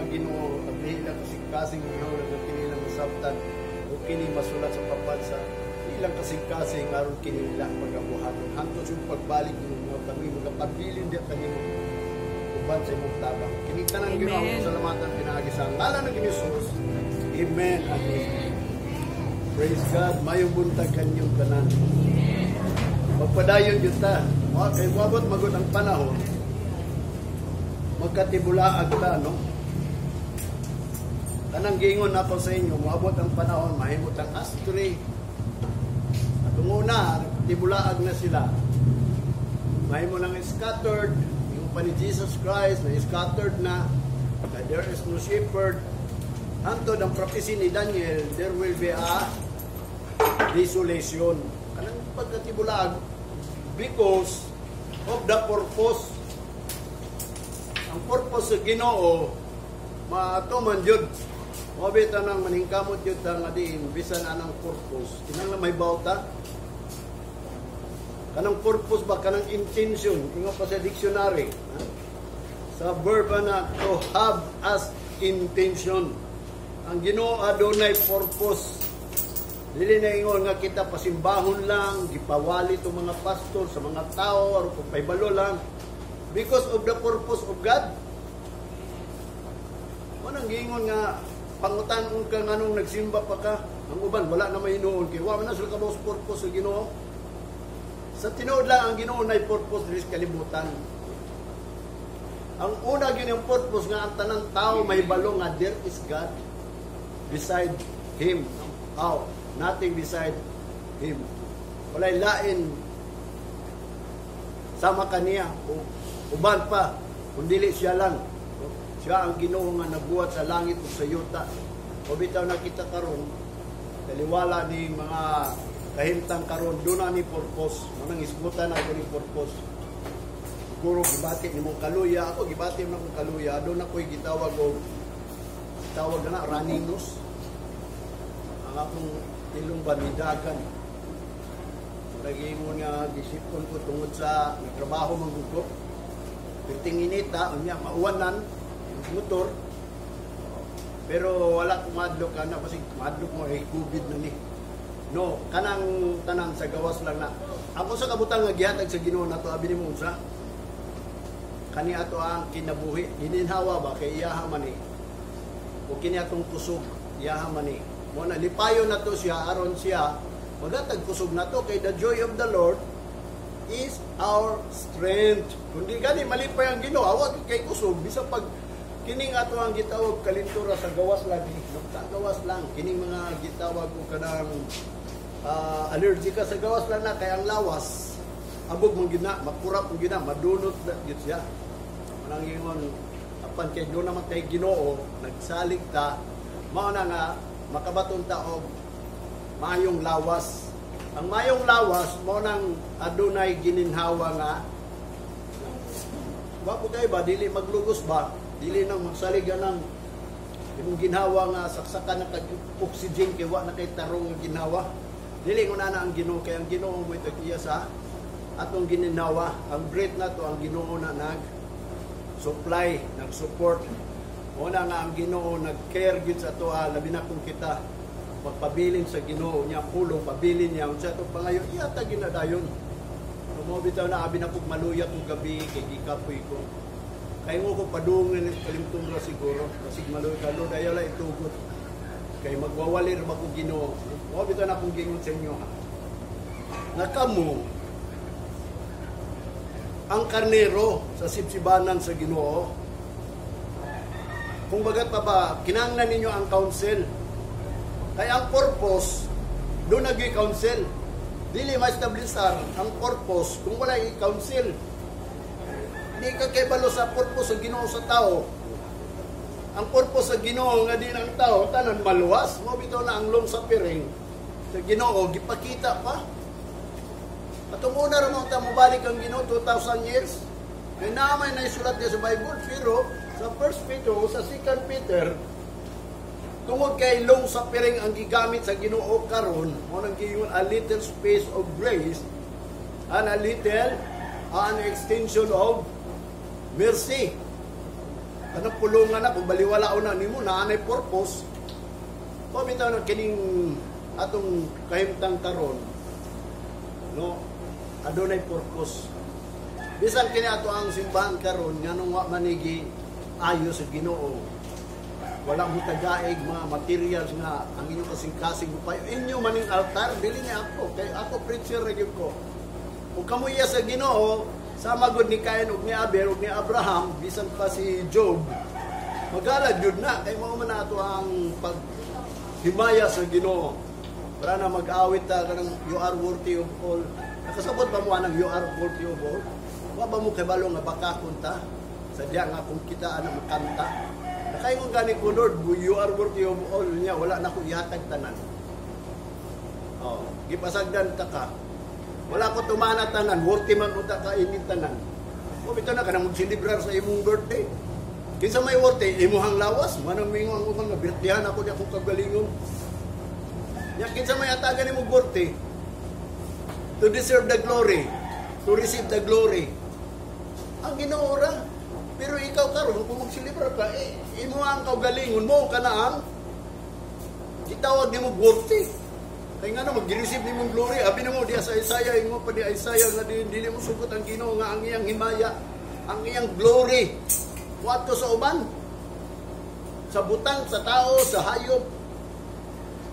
Ginoo, tablihi ilang kasing-kasing, Ginoo, nga kini ilang masabtan o kini masulat sa pambansa, ilang kasing-kasing aron kini ilang pagabuhaton. Hangtod sa imong pagbalik, Ginoo, nga kami magapabilin diha kanimo uban sa imong tabang. Kini tanan, Ginoo, Amen. Among salamatan pinaagi sa ngalan ng Ginoo Jesus. Amen and amen. Praise God. Mayong buntag kanyong tanan. Magpadayon jud ta. Wa kay moabot magud ang panahon. Magkatibulaag ta, no? Kanang giingon nako sa inyo, moabot ang panahon, mahimot ang astri. Atong una, tibulaag na sila. Mahimo nang scattered, yung pa ni Jesus Christ, na scattered na, na there is no shepherd. Hantod ang prophecy ni Daniel, there will be a desolation. Kanang pagkatibulaag because of the purpose. Ang purpose sa Ginoo maatuman jud. Mao bitaw nang maningkamot jud ta nga diin bisan anang purpose. Kinahanglan may bawta. Kanang purpose ba, kanang intention, ingon pa sa dictionary. Ha? Sa verb na to have as intention. Ang Ginoo adunay purpose. Dili na ingon nga kita pasimbahon lang, gipawali to mga pastor sa mga tao, aron pagpahibalo lang. Because of the purpose of God. Mao nang giingon nga pangutan-on ka nganong nagsimba pa ka. Ang uban wala na may hinuon kay wa man na sila kabaw sa purpose sa Ginoo. Sa tinuod lang, ang Ginoo nay purpose diri sa kalibutan. Ang una gyud yung purpose nga ang tanang tao mahibalo nga there is God beside him. How? Nothing beside him. Walay lain sama kaniya o uban pa kun dili siya lang. Siya ang Ginoo nga nagbuhat sa langit ug sa yuta. O bitaw nakita karon taliwala ni mga kahimtang karon, doon na ni purpose. Mao nang isgutan ako ni purpose. Siguro gibati nimong kaluya, ako gibati mo akong kaluya, doon ako'y gitawag og tawag na running nose. Ang akong ilong ba nidagan. Nag-ingon nga gisipon ko tungod sa nagtrabaho man gud ko. Perting inita, unya mauwanan yung motor. Pero wala ko madlok ana kasi madlok mo ay COVID na ni. No, kanang tanan sa gawas lang na. Ako sa kabutang nga gihatag sa Ginoo nato, abi nimo unsa? Kani ato ang kinabuhi, gininhawa ba kay iyaha man ni. O kini atong kusog, iyaha man ni. Mo na lipayon nato siya aron siya magatag kusog nato kay the joy of the Lord is our strength. Kung di gani malipay ang Ginoo, awa kay kusog bisa pag kining ato ang gitawag kalintura sa gawas lagi, no, sa gawas lang kining mga gitawag og kanang allergy ka sa gawas lang na kay ang lawas abog man gyud na, makurap man gyud na, madunot na gyud siya. Manang ingon apan kay doon naman kay Ginoo nagsalig ta, mao na nga makabaton ta og maayong lawas. Ang maayong lawas mao nang adunay gininhawa nga wa po kay ba dili maglugos ba, dili nang magsalig ng imong ginhawa nga saksakan na kag oxygen kay wa na kay tarong nga ginhawa. Dili ko na ang Ginoo kay ang Ginoo mo iya sa atong gininhawa. Ang breath nato, ang Ginoo na nag supply, nag-support. Una nga ang Ginoo nag-care gyud sa atoa, labi na kung kita magpabilin sa Ginoo niya pulong, pabilin niya unsa atong pangayo, ihatag gyud na dayon. Tumo bitaw na abi na kog maluya kog gabi kay gikapoy ko. Kay mo ko padungin kalimtum ra siguro basig maluya ka, Lord, ayaw lang itugot. Kay magwawalir ba ko Ginoo. Mo bitaw na akong gingon sa inyo ha. Nga kamo ang karnero sa sibsibanan sa Ginoo. Kung bagat pa ba, kinahanglan ninyo ang counsel. Kaya ang purpose, doon nag counsel. Dili ma-establisar ang purpose kung wala i-counsel. Di ka kay sa purpose sa Ginoo sa tao. Ang purpose sa Ginoo nga din ang tao tanan maluwas. Mo bitaw na ang long suffering sa Ginoo gipakita pa. Atong una ra mo ta mobalik ang Ginoo 2000 years. Kay naa may naisulat niya sa Bible, pero sa First Peter o sa Second Peter, tungod kay long suffering ang gigamit sa Ginoo karon, mo nang giingon a little space of grace and a little an extension of mercy. Kanang pulungan na, kung baliwala na nimo, naa nay purpose. O bitaw na kining atong kahimtang karon, no, adunay purpose. Bisan kini ato ang simbahan karon, nganong wa manigi ayo sa Ginoo. Wala mo tagaig mga materials nga ang inyong kasing-kasing upayo. Inyo maning altar, dili ni ako. Kay ako preacher ra gyud ko. Ug kamuya sa Ginoo, sama gud ni Cain ug ni Abel ug ni Abraham, bisan pa si Job, magalad yun na kay mao man ato ang paghimaya sa Ginoo. Para na mag-awit ta kanang "You are worthy of all." Nakasabot ba mo anang "You are worthy of all"? Wa ba mo kabalo nga bakakon ta? Sadya nga kung kita ana makanta. Nakaingon gani ko, "Lord, you are worthy of all" niya, wala na ko ihatag tanan. Oh, gipasagdan ta ka. Wala ko tumana tanan, worthy man unta ka ini tanan. O bitaw na kanang magselebrar sa imong birthday. Kinsa may worthy, imuhang lawas, manang mingon ang uban nga birthday ako di akong kagalingon. Nya kinsa may atagan nimo worthy? To deserve the glory, to receive the glory. Ang Ginoo ra. Pero ikaw karon kung magselebrar ka, eh, imo ang kaugalingon mo ka na ang gitawag nimo worthy. Kay nga mag-receive nimo glory, abi nimo diya sa Isaiah, ingon pa di Isaiah nga di, dili mo sugot ang Ginoo nga ang iyang himaya, ang iyang glory muadto sa uban, sa butang, sa tao, sa hayop,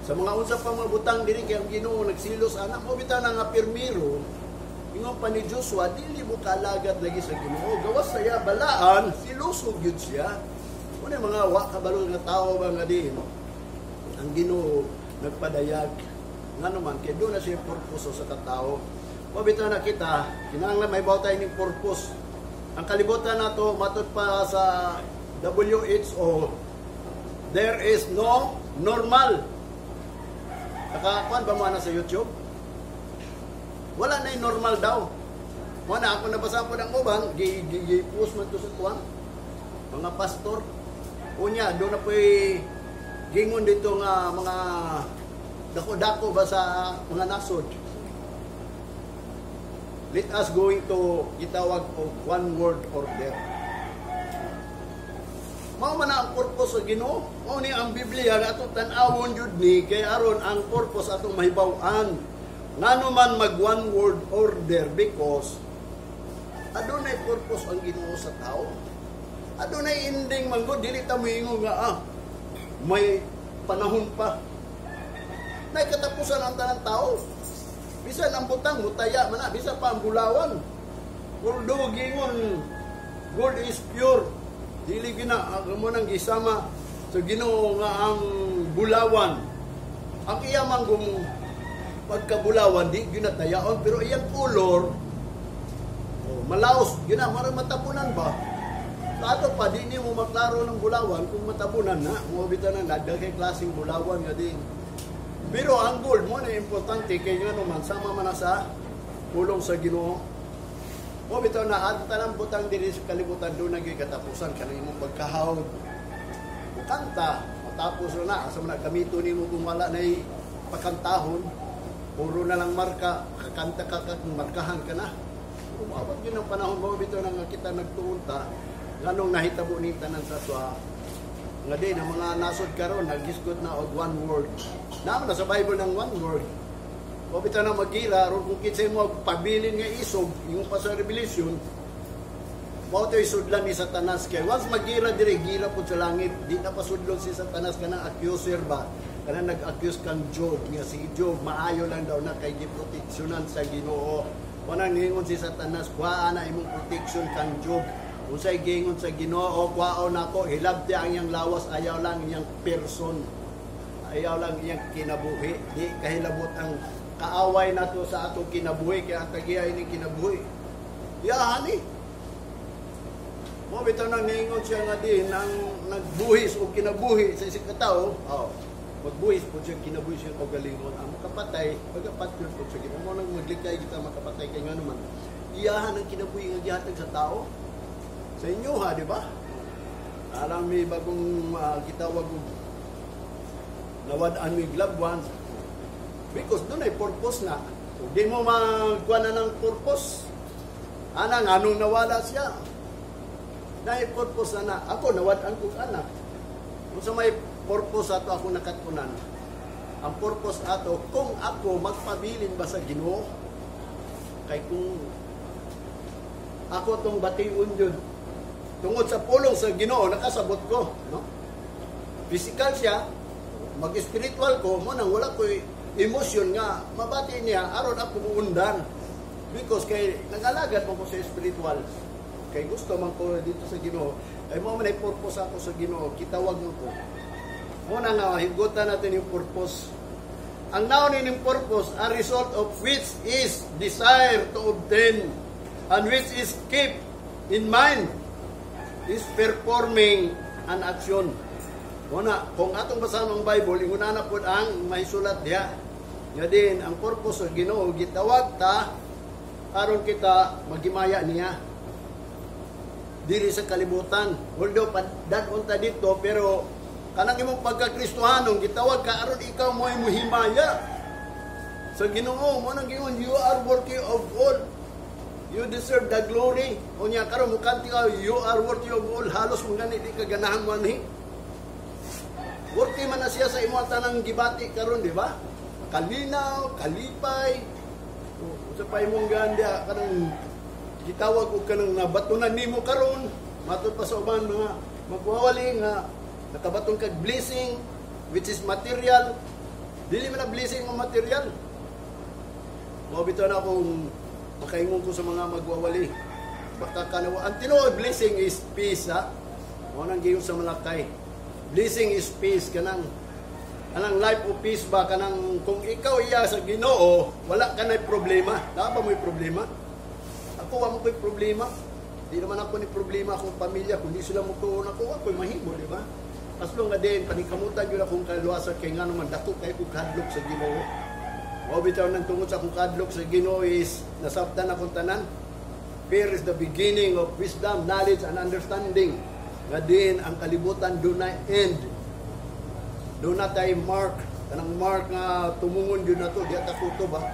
sa mga unsa pa mga butang diri, kay ang Ginoo nagsilos ana mo. Bitaw na nga pirmiro, ingon pa ni Joshua, dili mo kalagat lagi sa Ginoo, gawas saya balaan, siloso gyud siya. Una mga wa kabalo nga tao ba nga din ang Ginoo nagpadayag, ngano man kay doon na siya purpose sa katao. Wa bitaw na kita kinahanglan may tayo ning purpose. Ang kalibutan nato, matud pa sa WHO, there is no normal. Nakakuan ba mo na sa YouTube? Wala na yung normal daw. Mo na ako nabasa po ng uban, gi, gi, gi post man to sa kuan. Mga pastor. Unya, doon na po'y gingon dito nga mga dako-dako ba sa mga nasod. Let us going to gitawag og one world order. Mao man na ang purpose sa Ginoo. Mao ni ang Biblia nga atong tan-awon jud ni kay aron ang purpose atong mahibaw-an. Ngano man mag one world order? Because adunay purpose ang Ginoo sa tao. Adunay ending man gud, dili ta moingon nga may panahon pa. Nay katapusan ang tanang tao. Bisan ang butang mutaya man na, bisan pa ang bulawan. Although gingon gold is pure, dili gina ang mo nang gisama sa Ginoo nga ang bulawan. Ang iya man kung pagkabulawan di ginatayaon, pero iyang color, oh, malaos gina, mara matabunan ba. Sa ato pa di nimo maklaro ng bulawan kung matabunan na mo. Bitaw na daghay klaseng bulawan nga din. Pero ang gold mo na importante kay ngano man sama man na sa pulong sa Ginoo. Mo bitaw na ang tanang butang diri sa kalibutan doon naging katapusan, kanang imong pagkahawd. Kanta, matapos na na, asa man na gamito nimo kung wala na pakantahon, puro na lang marka, kakanta ka ka kung markahan ka na. Umabot yun ang panahon mo bitaw na nga kita nagtuunta, nganong nahitabo ni tanan sa tuwa, nga din ang mga nasod karon nagisgot na og one world. Naman na sa Bible ng one world. O bitaw na magira ron kung kinsay mo pabilin nga isog, yung pa sa Revelation, mao to isudlan ni Satanas kay once magira dire, gira pud sa langit, di na pasudlon si Satanas, kanang accuser ba, kanang nag-accuse kang Job nga si Job maayo lang daw na kay giproteksyonan sa Ginoo. Wala ningon si Satanas, "Kuhaa na imong protection kang Job." Unsay gingon sa Ginoo? "Kuhaon nako, hilabti ang iyang lawas, ayaw lang iyang person. Ayaw lang iyang kinabuhi." Di kahilabot ang kaaway nato sa atong kinabuhi kay ang tagiya ini kinabuhi. Yahan eh. Mo bitaw nang ningon siya nga din ang nagbuhis o kinabuhi sa isang katao, oh, magbuhis po siya kinabuhi siya kaugalingon. Ang makapatay, magapatyon po siya. Ginoo mo nang maglikay kita makapatay kay ngano man. Iyahan ang kinabuhi nga gihatag sa tao. Sa inyo ha, di ba? Alam mi bagong gitawag og nawad-an mi loved ones. Because doon ay purpose na. Kung di mo magkuha na ng purpose, anang anong nawala siya. Dahil purpose na ako nawad-an kog anak. Unsa may purpose ato ako nakatunan? Ang purpose ato kung ako magpabilin ba sa Ginoo, kay kung ako tong bation yun tungod sa pulong sa Ginoo, nakasabot ko, no? Physical siya, mag-spiritual ko mo nang wala ko emosyon nga mabati niya aron ako muundan, because kay nagalagad mo ko sa spiritual, kay gusto man ko dito sa Ginoo, kay mo man ay purpose ako sa Ginoo, kitawag mo ko mo na nga higutan natin yung purpose. Ang noun in purpose, a result of which is desire to obtain and which is keep in mind is performing an action. Muna, kung atong basahan ang Bible, ingon na pod ang may sulat diha. Nga din, ang purpose sa Ginoo, gitawag ta aron kita magimaya niya diri sa kalibutan. Although padadon ta dito, pero kanang imong pagkakristohanon, gitawag ka aron ikaw mo ay muhimaya sa Ginoo. Mo nang giingon, "You are worthy of all. You deserve the glory." Unya karon mukanti ka, "You are worthy of all." Halos mo gani di ka ganahan mo ani. Worthy man na siya sa imo tanang gibati karon, di ba? Kalinaw, kalipay. Unsa pa imong ganda kanang gitawag og kanang nabatunan nimo karon, matud pa sa uban mga magwawali nga nakabaton kag blessing, which is material. Dili man na blessing ang material. Mao bitaw na kung makaingon ko sa mga magwawali. Baka kanawa ang tinuod blessing is peace, ha. Mao nang giingon sa Malakay. Blessing is peace, kanang anang life of peace ba, kanang kung ikaw iya sa Ginoo, wala ka na problema. Naa ba mo'y problema? Ako, wa mo ko'y problema. Di naman ako ni problema akong pamilya, kundi sila mutuon ako, ako'y mahimo, di ba? As long nga din, panikamutan yun akong kaluwasan, kay nga naman, dako kay kong kadlok sa Ginoo. Mao bitaw nang tungod sa akong kadlok sa Ginoo is nasabtan akong tanan. Fear is the beginning of wisdom, knowledge, and understanding. Nga din, ang kalibutan do not end. Do not ay mark. Kanang mark nga tumungon yun na to, di ata kuto ba?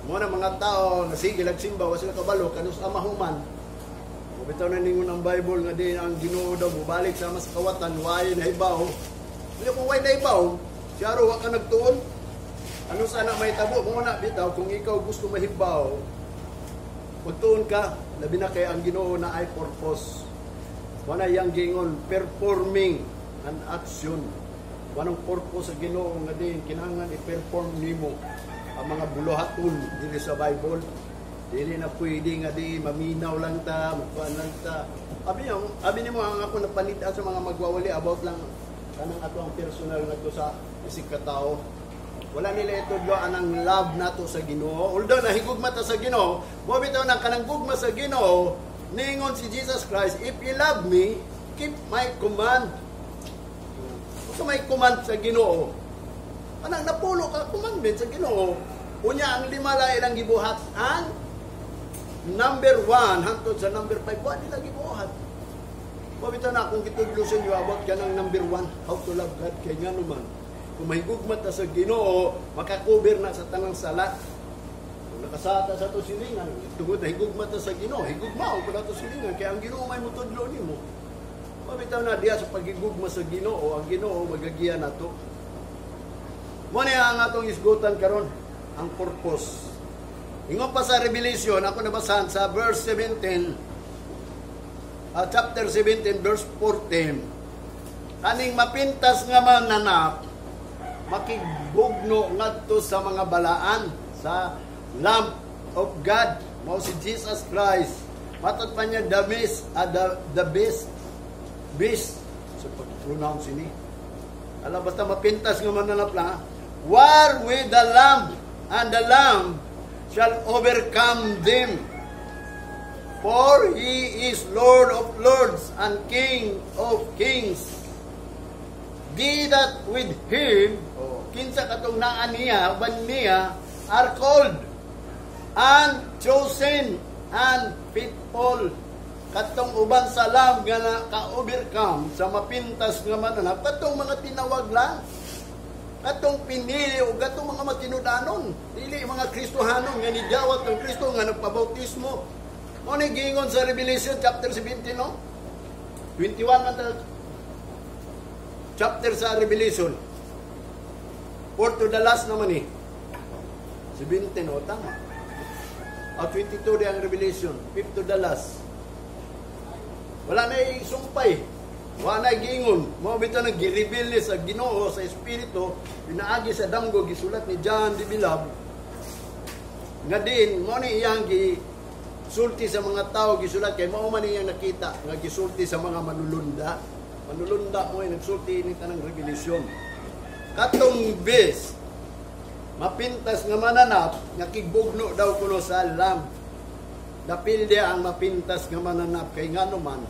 Mo na mga tao nga sige lagsimba, wa sila kabalo, kanus amahuman. Bitaw na ningon ang Bible nga din ang Ginoo daw mubalik sa mas kawatan, way na ibaw. Hindi kung way na ibaw, siya wa ka nagtuon. Ano sana may tabo mo na bitaw kung ikaw gusto mahibaw, magtuon ka, labi na kay ang Ginoo na ay purpose. Wala yang gingon performing an action. Wanong purpose sa Ginoo nga din kinahanglan i-perform nimo ang mga buluhaton diri sa Bible. Dili na pwede nga di maminaw lang ta, magkuan lang ta. Abi nimo ang ako napanid sa mga magwawali about lang kanang ato ang personal ngadto sa isig ka tao. Wala nila itudlo anang love nato sa Ginoo. Although nahigugma ta sa Ginoo, mo bitaw nang kanang gugma sa Ginoo, ningon si Jesus Christ, "If you love me, keep my command." Unsa may command sa Ginoo? Anang napulo ka commandment sa Ginoo. Unya ang lima la ilang gibuhat, ang number 1 hangtod sa number 5 wa nila gibuhat. Mao bitaw na akong gitudlo sa inyo about kanang number 1, how to love God, kay nga naman kung mahigugma ta sa Ginoo, makakover na sa tanang sala. Kung nakasata sa to silingan, tungod na higugma ta sa Ginoo, higugma ko na to silingan kay ang Ginoo may mutudlo nimo. Mao bitaw na diya sa pagigugma sa Ginoo, ang Ginoo magagiya nato. Mo ni ang atong isgutan karon, ang purpose. Ingon pa sa Revelation, ako nabasahan sa verse 17, chapter 17, verse 14. Kaning mapintas nga mananap, makigbugno ngadto sa mga balaan sa Lamb of God, mao si Jesus Christ. Matod pa niya the best, the best, beast, sa pag-pronounce ini. Alam, basta mapintas nga mananap lang, ha? War with the Lamb, and the Lamb shall overcome them. For he is Lord of lords and King of kings. They that with him, oh, kinsa katong naa niya, uban niya, are called and chosen and faithful. Katong uban sa Lamb nga naka-overcome sa mapintas nga mananap, katong mga tinawag lang, katong pinili o katong mga matinudanon, dili mga Kristohanon nga nidawat ng Kristo nga nagpabautismo. Mo ni giingon sa Revelation chapter 17, no? 21 man ta chapter sa Revelation. Fourth to the last naman eh. 17, o tama. O 22 di ang Revelation. Fifth to the last. Wala na sumpay. Wala na giingon. Mao bitaw nang gi-reveal ni sa Ginoo sa Espiritu, pinaagi sa damgo gisulat ni John the Beloved. Nga din mo ni iyang gi sulti sa mga tao, gisulat kay mao man iyang nakita nga gisulti sa mga manulunda. Manulunda mo ay nagsulti ini tanang revelation. Katong beast, mapintas nga mananap, nga kigbugno daw kuno sa lamb. Dapilde ang mapintas nga mananap kay ngano man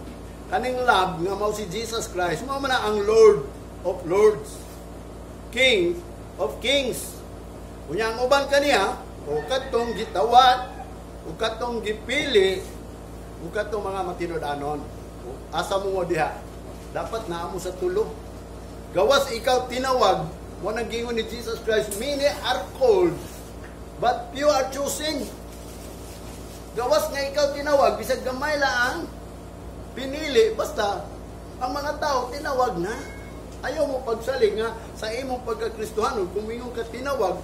kaning lamb nga mao si Jesus Christ, mao man na ang Lord of Lords, King of Kings. Unya ang uban kaniya o katong gitawat o katong gipili o katong mga matinud-anon. Asa mo mo diha? Dapat naa mo sa tulo. Gawas ikaw tinawag mo, nang giingon ni Jesus Christ, "Many are called, but few are chosen." Gawas nga ikaw tinawag, bisag gamay la ang pinili, basta ang mga tao tinawag na. Ayaw mo pagsalig nga sa imong pagkakristohanon, kung mingon ka tinawag,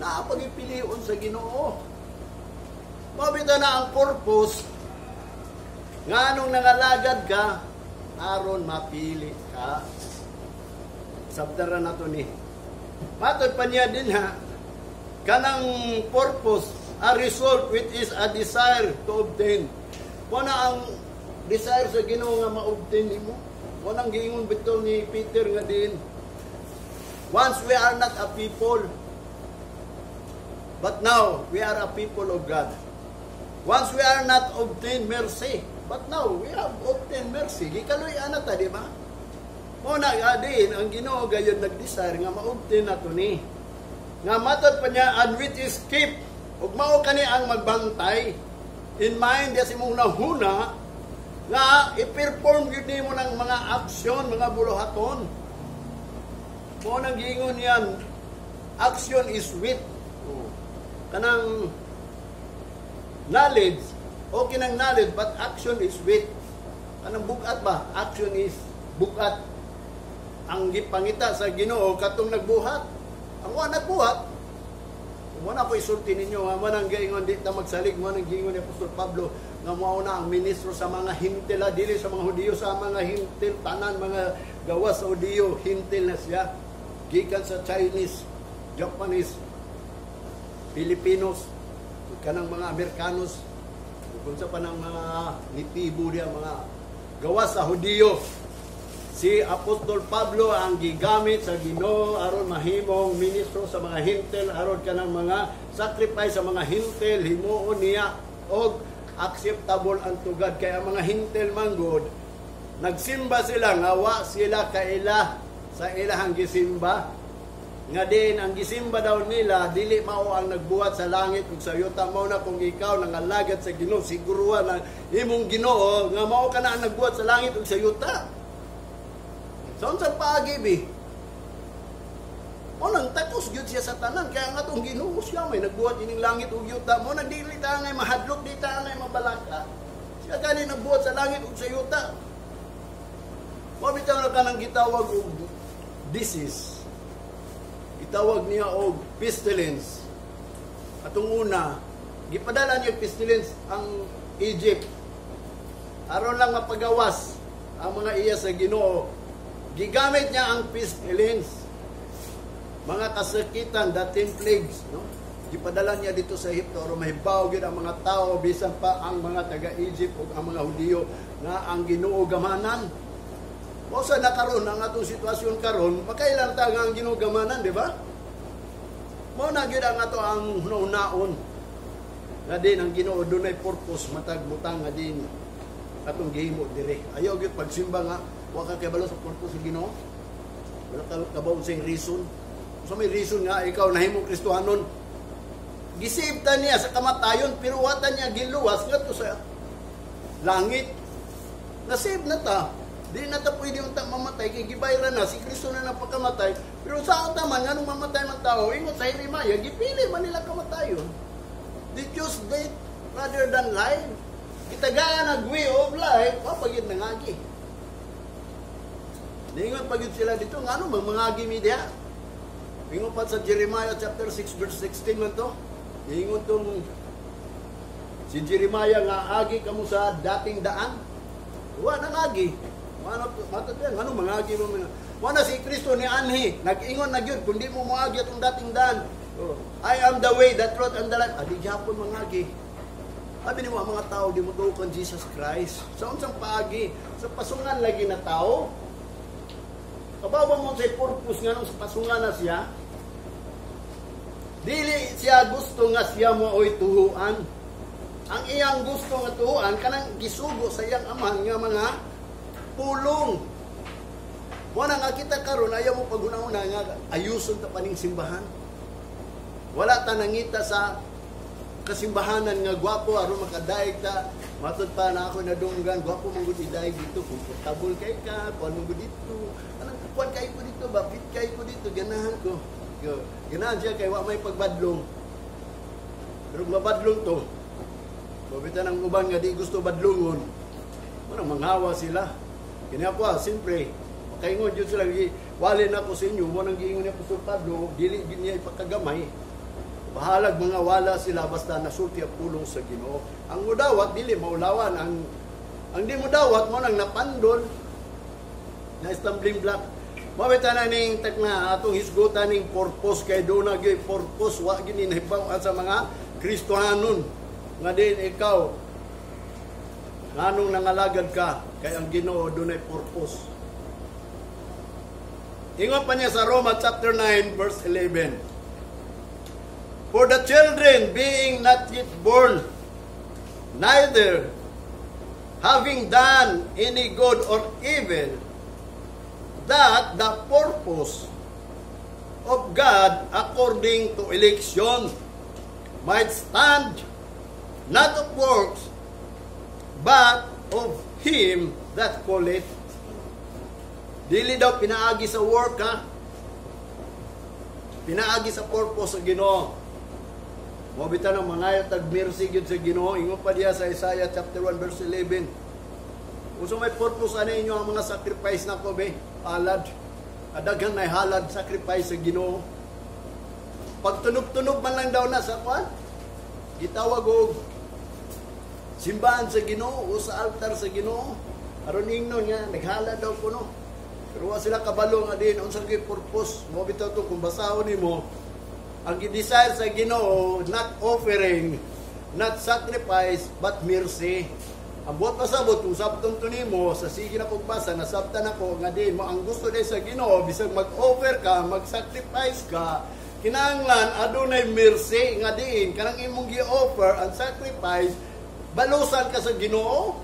naa pagipilion sa Ginoo. Mabita na ang purpose nga anong nangalagad ka, aron mapili ka. Sabdara na to ni. Matod pa niya din ha, kanang purpose, a result which is a desire to obtain. Wala ang desire sa Ginoo nga ma-obtain nimo. Walang giingon bitaw ni Peter nga din. Once we are not a people, but now we are a people of God. Once we are not obtained mercy, but now we have obtained mercy. Gikaluy-an na ta, di ba? Mo na din ang Ginoo gayon nag-desire nga ma-obtain na to ni. Nga matod pa niya, and which is keep. Ug mao kani ang magbantay in mind sa imong nahuna nga i-perform gyud nimo ng mga aksyon, mga buluhaton. Mo nang giingon yan, action is with. Oh. Kanang knowledge, okay nang knowledge, but action is with. Kanang bugat ba? Action is bugat. Ang gipangita sa Ginoo katong nagbuhat. Ang wa nagbuhat, wala ko isulti ninyo nga mo nang giingon di ta magsalig, mo nang giingon ni Apostol Pablo nga mao na ang ministro sa mga Hintil, dili sa mga Hudiyo, sa mga Hintil tanan, mga gawas sa Hudiyo, Hintil na siya, gikan sa Chinese, Japanese, Filipinos, kanang mga Amerikanos, kung sa pa ng mga nitibo diya, mga gawas sa Hudiyo. Si Apostol Pablo ang gigamit sa Ginoo aron mahimong ministro sa mga Hintil, aron kanang mga sacrifice sa mga Hintil himuon niya og acceptable unto God, kay ang mga Hintil manggod nagsimba sila nga wa sila kaila sa ilahang gisimba, nga din ang gisimba daw nila dili mao ang nagbuhat sa langit ug sa yuta. Mao na kung ikaw nangalagad sa Ginoo, siguruhan na imong Ginoo nga mao ka na ang nagbuhat sa langit ug sa yuta. Sa unsang paagi bi? Mo nang takos gyud siya sa tanan, kaya nga atong Ginoo siya may nagbuhat ining langit ug yuta. Mo nang dili ta ngay mahadlok, di ta ngay mabalaka. Siya gani nagbuhat sa langit ug sa yuta. Mo bitaw na kanang gitawag og disease. Gitawag niya og pestilence. Atong una, gipadala niya pestilence ang Egypt. Aron lang mapagawas ang mga iya sa Ginoo. Gigamit niya ang pestilence. Mga kasakitan, the 10 plagues, no? Gipadala niya dito sa Ehipto aron mahibaw gyud ang mga tao, bisan pa ang mga taga-Egypt ug ang mga Hudiyo, nga ang Ginoo gamanan. O sa nakaron ang atong sitwasyon karon, makailan ta nga ang Ginoo gamanan, di ba? Mao na gyud ang ato ang hunahunaon nga din ang Ginoo dunay purpose matag butang nga din atong gihimo dire. Ayaw gyud pagsimba nga wa ka kabalo sa purpose sa Ginoo. Wala ka kabaw sa reason. So may reason nga ikaw nahimong Kristohanon. Gisave ta niya sa kamatayon pero wata niya giluwas ngadto sa langit. Na-save na ta. Di na ta pwede unta mamatay kay gibayran na si Kristo na napakamatay. Pero sa ta man nganong mamatay man tao, ingon sa Jeremiah, gipili man nila kamatayon. They choose death rather than life. Gitagaan ang way of life, wa pa gyud nangagi. Niingon pa gyud sila dito, ngano mang mangagi mi diha? Ingon pa sa Jeremiah chapter 6 verse 16 man to. Ingon tong si Jeremiah nga agi kamo sa dating daan. Wa nang agi. Wa na matod yan, ngano mangagi mo mga. Wa na si Kristo ni anhi, nag-ingon na gyud kundi mo moagi atong dating daan. Oh, "I am the way, the truth, and the life." Adi gyapon mangagi. Sabi ni mo ang mga tao di mo tuo Jesus Christ. Sa unsang paagi? Sa pasungan lagi na tao. Kabaw mo sa purpose nga nung sa pasungan na siya? Dili siya gusto nga siya mo oy tuhuan. Ang iyang gusto nga tuhuan kanang gisugo sa iyang amahan nga mga pulong. Wala nga kita karon, ayaw mo paghuna-huna nga ayuson ta paning simbahan. Wala ta nangita sa kasimbahanan nga gwapo aron makadaig ta. Matud pa na ako nadunggan, gwapo man gud idaig dito, komportable kay ka, kuan man gud dito. Anong kuan kay ko dito ba? Fit kay ko dito, ganahan ko. Ganahan siya kay wa may pagbadlong. Pero mabadlong to. Mabitan ang uban nga di gusto badlongon. Manang manghawa sila. Kini ako ah, siyempre, makaingon jud sila, wali na ako sa inyo, mo nang giingon ni Apostol Pablo, dili gid niya ipakagamay. Bahalag mga wala sila basta nasulti ang pulong sa Ginoo. Ang mudawat dili maulawan, ang di mudawat mo nang napandol na stumbling block. Mabita na ning takna atong hisgutan ning purpose kay doon na gyud purpose, wa gyud ni nahibaw sa mga Kristohanon nga din ikaw nganong nangalagad ka kay ang Ginoo dunay purpose. Ingon pa niya sa Roma chapter 9 verse 11. "For the children being not yet born, neither having done any good or evil, that the purpose of God according to election might stand, not of works, but of Him that calleth." Dili daw pinaagi sa work ha. Pinaagi sa purpose sa Ginoo. Mo bitaw nang mangayo tag mercy gyud sa Ginoo. Ingon pa diya sa Isaiah chapter 1 verse 11. Uso may purpose ani inyo ang mga sacrifice nako be, alad. Adaghan na halad sacrifice sa Ginoo. Pagtunog-tunog man lang daw na sa kwan. Gitawag og simbahan sa Ginoo o sa altar sa Ginoo. Aron ingnon nga naghalad daw kuno. Pero wa sila kabalo nga din unsa gyud purpose. Mo bitaw to kung basahon nimo ang gi-desire sa Ginoo, not offering, not sacrifice, but mercy. Ang buot pasabot kung sabton to nimo sa sige na kog basa, nasabtan ako nga din mo ang gusto day sa Ginoo, bisag mag-offer ka, mag-sacrifice ka, kinahanglan adunay mercy nga diin kanang imong gi-offer ang sacrifice, balusan ka sa Ginoo.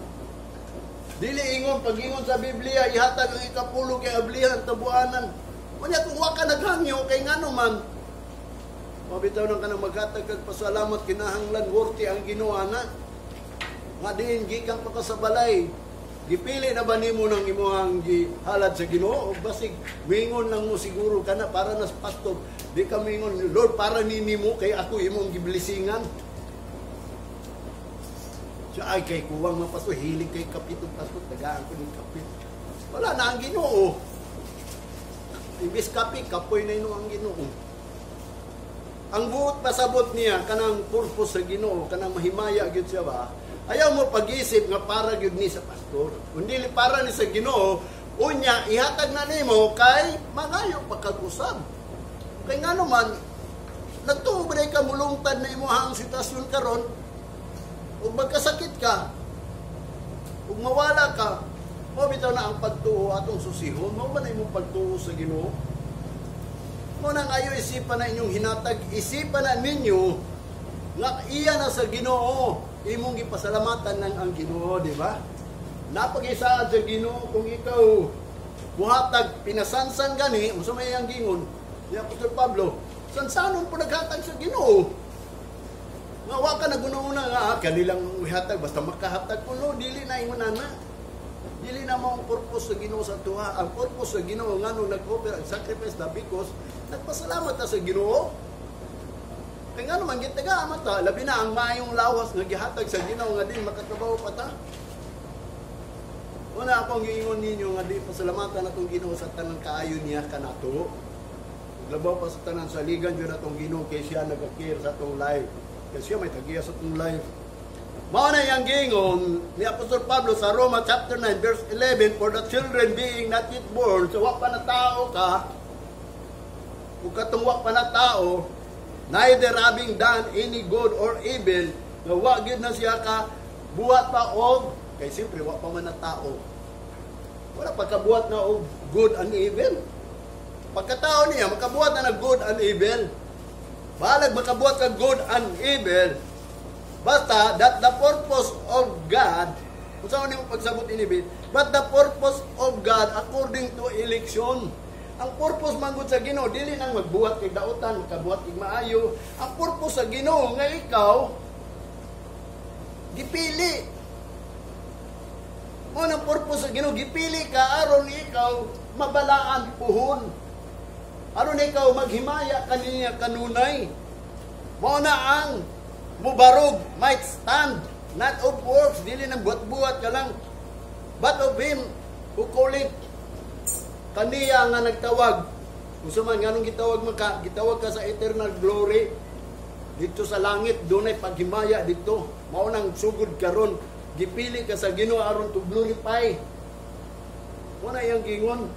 Dili ingon pag-ingon sa Biblia, ihatag ang ikapulo kay ablihan tabuanan. Unya kung wa ka naghangyo kay ngano man mabitaw nang kanang maghatag kag pasalamat, kinahanglan worthy ang Ginoo ana. Nga diin gikan pa ka sa balay. Gipili na ba nimo nang imuhang gihalad sa Ginoo o basig mingon lang mo siguro kana para nas pastor, di ka mingon, "Lord, para ni nimo kay ako imong giblisingan"? Siya ay kay kuwang mga pastor, hilig kay kapitong pastor, tagaan ko ng kapit. Wala na ang Ginoo. Imbis kape, kapoy na ino ang Ginoo. Ang buot pasabot niya kanang purpose sa Ginoo, kanang mahimaya gyud siya ba? Ayaw mo pag-isip nga para gyud ni sa pastor. Kung dili para ni sa Ginoo, unya ihatag na nimo kay mangayo pa kag usab. Kay ngano man nagtuo ba ka mulungtad na imong sitwasyon karon ug magkasakit ka ug mawala ka? Mo bitaw na ang pagtuo atong susihon, mo ba na imong pagtuo sa Ginoo? Mo nang ayo isipan na inyong hinatag, isipan na ninyo nga iya na sa Ginoo, imong gipasalamatan ng ang Ginoo, di ba? Napagisaad sa Ginoo kung ikaw muhatag pinasansan gani, unsa may iyang gingon ni Apostol Pablo, sansanon po naghatag sa Ginoo. Nga wa ka naguna-una nga ah, kanilang ihatag basta makahatag ko, no, dili na ingon ana. Dili na mo ang purpose sa Ginoo sa tuha. Ang purpose sa Ginoo ngano nag-offer ang sacrifice na because nagpasalamat ta sa Ginoo. Kay ngano man gitaga ta, labi na ang maayong lawas nga gihatag sa Ginoo nga din makatrabaho pa ta. Una akong giingon ninyo nga di pasalamatan atong Ginoo sa tanang kaayo niya kanato. Labaw pa sa tanan, saligan jud atong Ginoo kay siya nagakir sa atong life. Kay siya may tagiya sa atong life. Mao na iyang giingon ni Apostol Pablo sa Roma chapter 9 verse 11, "For the children being not yet born," so wa pa na tao ka, ug katong wa pa na tao, "neither having done any good or evil," nga wa gyud na siya ka buhat pa og, kay siyempre wa pa man na tao. Wala pa kabuhat na og good and evil. Pagkatao niya, makabuhat na ng good and evil. Balag makabuhat ka good and evil, basta that the purpose of God, kung saan mo pagsabot ini, but the purpose of God according to election. Ang purpose man gud sa Ginoo dili nang magbuhat kay dautan, makabuhat kay maayo. Ang purpose sa Ginoo nga ikaw gipili. Mo nang purpose sa Ginoo, gipili ka aron ikaw mabalaan puhon. Aron ikaw maghimaya kaniya kanunay. Mao na ang mubarog might stand, not of works, dili nang buhat-buhat ka lang, but of Him who called, kaniya nga nagtawag. Kung sa man nganong gitawag man ka, gitawag ka sa eternal glory dito sa langit, dunay paghimaya dito. Mao nang sugod karon gipili ka sa Ginoo aron to glorify. Mo na iyang gingon.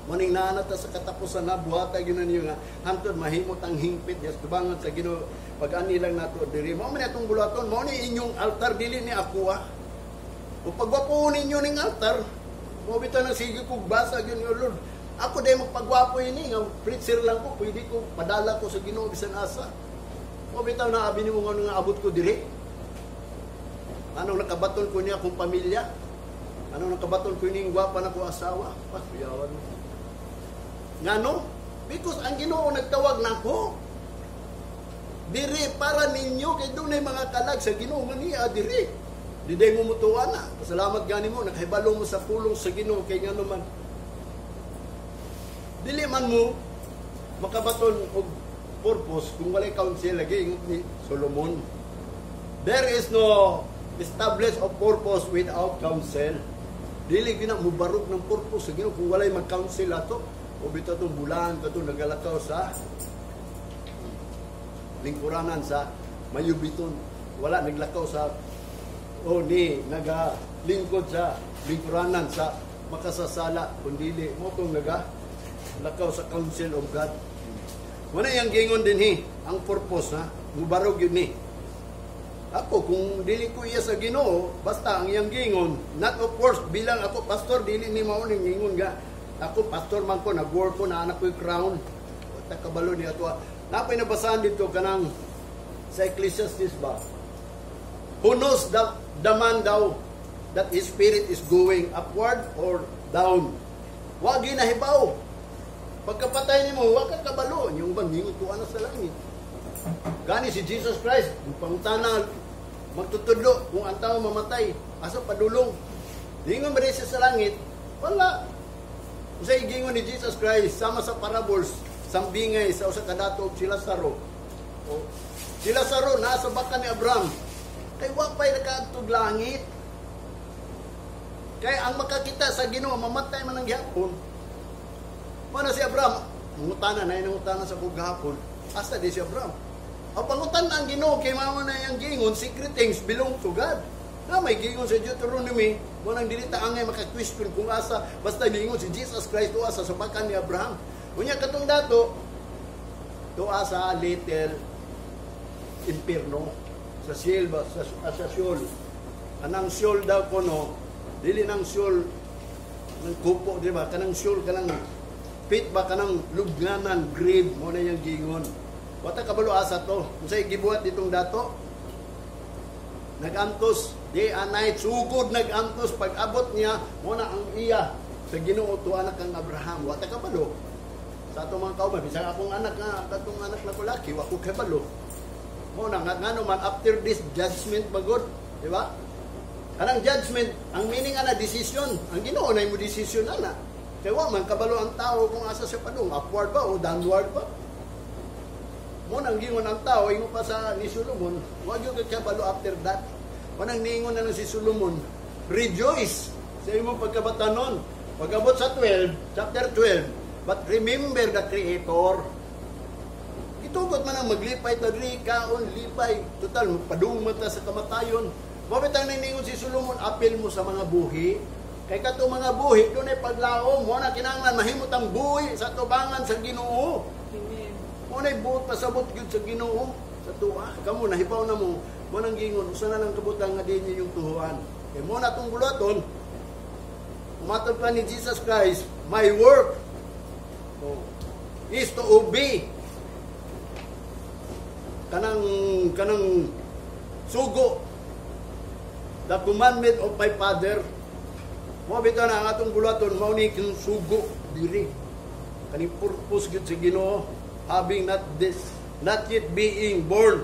Maning naa ta sa katapusan na buhata gyud niyo nga hantod mahimot ang hingpit yes tubangan sa Ginoo pag ani lang nato diri. Mao man atong buluhaton, mao ni inyong altar, dili ni ako ah. Kung pagwapo ninyo ning altar, mo bitaw nang sige kog basa gyud ni Lord. Ako day magpagwapo ini nga preacher lang ko, pwede ko padala ko sa Ginoo bisan asa. Mo bitaw na abi nimo nga abot ko diri. Anong nakabaton ko niya akong pamilya? Anong nakabaton ko ning gwapa na ko asawa? Pasuyawan mo. Ngano? Because ang Ginoo nagtawag nako. Diri para ninyo kay dunay mga kalag sa Ginoo nga niya diri. Di day mo mutuwa na. Pasalamat gani mo nakahibalo mo sa pulong sa Ginoo kay ngano man dili man mo makabaton og purpose kung walay counsel. Lagi ingon ni Solomon, there is no establish of purpose without counsel. Dili gina mubarog ng purpose sa Ginoo kung walay mag-counsel ato. O bitaw tong bulan katong nagalakaw sa lingkuranan sa mayubiton, wala naglakaw sa o ni nagalingkod sa lingkuranan sa makasasala, kundili mo tong naga lakaw sa counsel of God. Wala yang gingon din hi ang purpose ha mubarog yun ni ako kung dili ko iya sa Ginoo. Basta ang iyang gingon, not of course bilang ako pastor, dili ni mao ning gingon nga ako pastor man ko, nag-work ko na anak ko yung crown. Wala kabalo ni ato. Napay nabasahan dito kanang sa Ecclesiastes ba, who knows the man daw that his spirit is going upward or down? Wa ginahibaw. Pagkapatay nimo, wa ka kabalo. Yung bang ningon tuwa na sa langit. Gani si Jesus Christ, pangutana magtutudlo kung ang tao mamatay, asa padulong? Ningon ba siya sa langit? Wala. Unsay gingon ni Jesus Christ sama sa parables, sambingay sa usa ka dato si Lazaro? O, si Lazaro nasa baka ni Abraham. Kay wa pa'y nakaadtog langit. Kay ang makakita sa Ginoo mamatay man ang gihapon. Mana si Abraham, mangutana na nangutana sa kog gahapon. Asa di si Abraham? Ang pangutan ang Ginoo kay mao na iyang gingon, secret things belong to God. Na may gingon sa Deuteronomy, mo nang dili ta angay maka-question kung asa, basta gingon si Jesus Christ tuwa sa subakan ni Abraham. Unya katong dato tuwa sa little impierno sa Sheol ba, sa Sheol. Anang Sheol daw kono, dili nang Sheol ng kupo, di ba? Kanang Sheol, kanang pit ba, kanang lubnganan, grave mo na yung gingon. Wata kabalo asa to. Unsay gibuhat ditong dato? Nagantos day and night, sugod nagantos. Pag abot niya mo na ang iya sa Ginoo tuwa na kang Abraham. Wata kabalo sa atong mga kauban, bisan akong anak nga katong anak na kulaki, wa ko kabalo. Mo na nga ngano man after this judgment bagod, di ba? Kanang judgment, ang meaning ana decision. Ang Ginoo na mo decision ana. Kay wa man kabalo ang tao kung asa siya padung, upward ba o downward ba. Mo nang gingon ang tao, ingon pa sa ni Solomon, wa gyud ka kabalo after that. Manang niingon na lang si Solomon, rejoice Sa imong pagkabatanon. Pag-abot sa 12, chapter 12, "But remember the Creator." Gitugot man ang maglipay ta diri, kaon, lipay, total padung man ta sa kamatayon. Mao bitang ningon si Solomon, "Apil mo sa mga buhi." Kay kato mga buhi, dunay paglaom, mo na kinahanglan mahimot ang buhi sa tubangan sa Ginoo. Amen. Mo na buot pasabot gyud sa Ginoo sa tuwa. Kamo nahibaw na mo, mo nang gingon usa na lang kabutang nga di yung tuhuan. Kay mo na tong buluhaton, umatod pa ni Jesus Christ, "My work, oh, is to obey." Kanang sugo, the commandment of my Father. Mo bitaw na ang atong buluhaton, mao ni kang sugo diri. Kaning purpose gyud sa Ginoo, having not this not yet being born,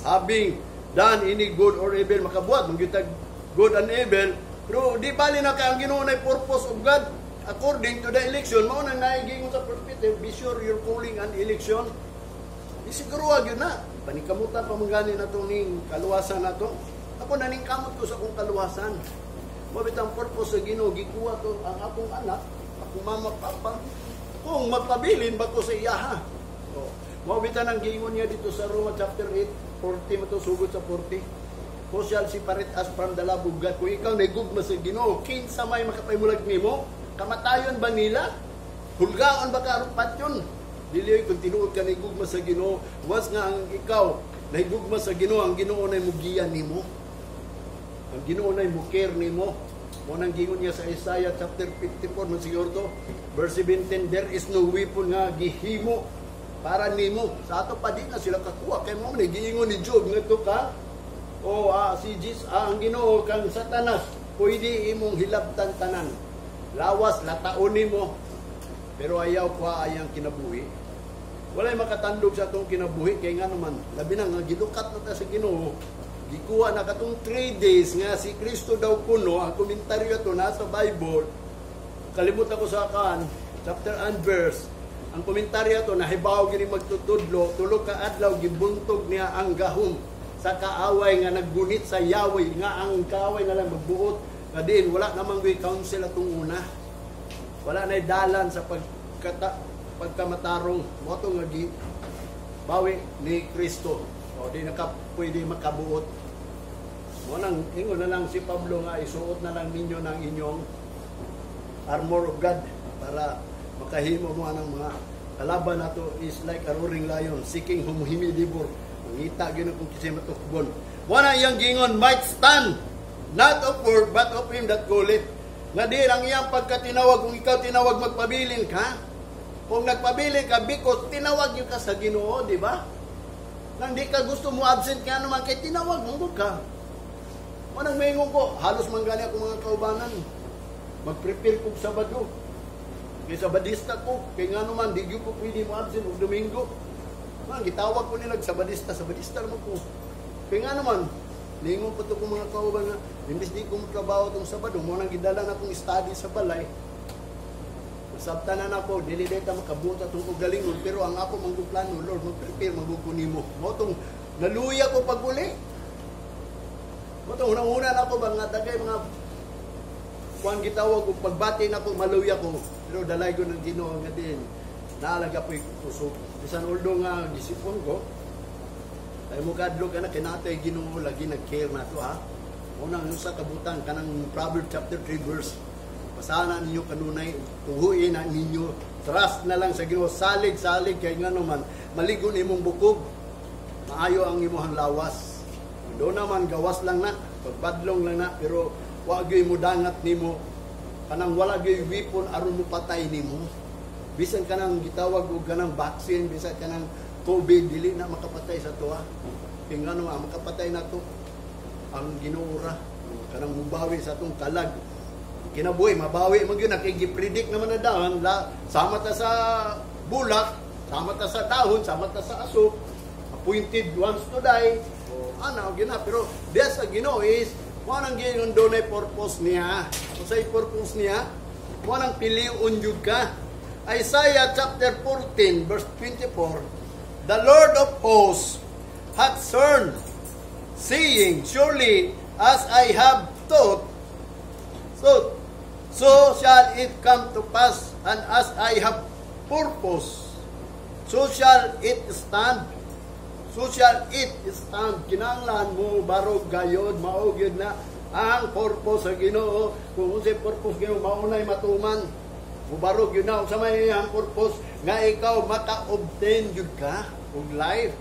having done any good or evil, makabuhat man gyud tag good and evil, pero di bali na kay ang Ginoo na purpose of God according to the election. Mao nang naigingon sa perspective, be sure your calling and election. Di siguro gyud na panikamutan pa man gani nato ning kaluwasan nato. Ako, naningkamot ko sa akong kaluwasan. Mao bitang purpose sa Ginoo, gikuha to ang akong anak, akong mama, papa, kung magpabilin ba ko sa iyaha. So, mao bitang ang giingon niya dito sa Roma chapter 8, 40 mo to, sugod sa 40. "Who shall separate us from the love of God?" Kung ikaw nagugma sa Ginoo, kinsa may makapahimulag nimo? Kamatayon ba nila? Hulgaon ba ka aron patyon? Dili, kung tinuod ka nagugma sa Ginoo, once nga ang ikaw nahigugma sa Ginoo, ang Ginoo na mugiya nimo. Ang Ginoo na mo-care nimo. Mo nang gingon niya sa Isaiah chapter 54 man siguro to, verse 17, "There is no weapon nga gihimo para nimo." Sa ato pa di na sila kakuha kay mo man giingon ni Job ngadto ka o si Jesus, ang Ginoo kang Satanas, pwede imong hilabtan tanan. Lawas lataon nimo pero ayaw kuha ayang kinabuhi. Walay makatandog sa atong kinabuhi kay nga naman labi na nga gilukat na ta sa Ginoo. Gikuha na katong 3 days nga si Kristo daw kuno, ang komentaryo to nasa Bible. Kalimutan ko sa kan chapter and verse. Ang komentaryo to nahibaw gini magtutudlo, 3 ka adlaw gibuntog niya ang gahom sa kaaway nga naggunit sa Yahweh, nga ang kaaway na lang magbuot nga din wala namang goy counsel atong una. Wala na dalan sa pagkamatarong mo to nga gi bawi ni Kristo. O di na ka pwede makabuot. Mo nang ingon na lang si Pablo nga isuot na lang ninyo ng inyong armor of God para makahimo mo ang mga kalaban nato is like a roaring lion seeking whom he may devour. Mangita gyud kung kinsay matukbon. Mo na iyang gingon, "Might stand, not of work but of him that calleth." Nga di ang iyang pagkatinawag, kung ikaw tinawag, magpabilin ka. Kung nagpabilin ka because tinawag yun ka sa Ginoo, di ba? Nang di ka gusto mo absent ka naman kay tinawag mo ka. Manang maingon ko, halos man gani ako mga kaubanan. Mag-prepare kog Sabado. Kay Sabadista ko, kay nga naman di gyud ko pwede mo absent og Domingo. Man gitawag ko nila Sabadista, Sabadista naman ko. Kay nga naman, ningon pa to ko mga kauban nga imbis di ko trabaho tong Sabado, mo nang gidala na akong study sa balay. Masabtan na nako, dili day ta makabuot atong kaugalingon, pero ang ako manggug plano, Lord, mag-prepare manggug ko nimo. Mo tong naluya ko pag-uli. Mo tong unang-una na ako ba nga dagay mga kuan gitawag og pagbati nako, maluya ko. Pero dalay ko ng Ginoo nga din naalaga po'y kusog. Bisan although nga gisipon ko, ay mo kadlok ka na kinatay Ginoo lagi nag-care na to, ha. Unang sa kabutan kanang Proverbs chapter 3 verse. Basahan na ninyo kanunay, tuhuin na ninyo, trust na lang sa Ginoo, salig-salig kay nga naman maligon imong bukog, maayo ang imong lawas. Do naman gawas lang na, pagbadlong lang na, pero wa gyud mo dangat nimo, kanang wala gyud weapon aron mo patay nimo. Bisan kanang gitawag og kanang vaccine, bisan kanang COVID, dili na makapatay sa tuwa. Kay ngano ang makapatay nato ang Ginoo ra, kanang mubawi sa atong kalag. Kinabuhi, mabawi man gyud na kay gi-predict naman na daan, la, sama ta sa bulak, sama ta sa dahon, sama ta sa aso, appointed ones to die. O, ana gyud na, pero diya sa Ginoo is mo nang giingon dunay purpose niya. Unsay purpose niya? Mo nang piliun jud ka. Isaiah chapter 14 verse 24, "The Lord of hosts hath sworn, saying, Surely as I have thought So shall it come to pass, and as I have purpose, so shall it stand. So shall it stand. Kinahanglan mo barog gayod, mao gyud na ang purpose sa Ginoo. Kung unsay purpose Ginoo, maunay matuman. Mubarog yun na sa may ang purpose nga ikaw maka-obtain gyud ka og life.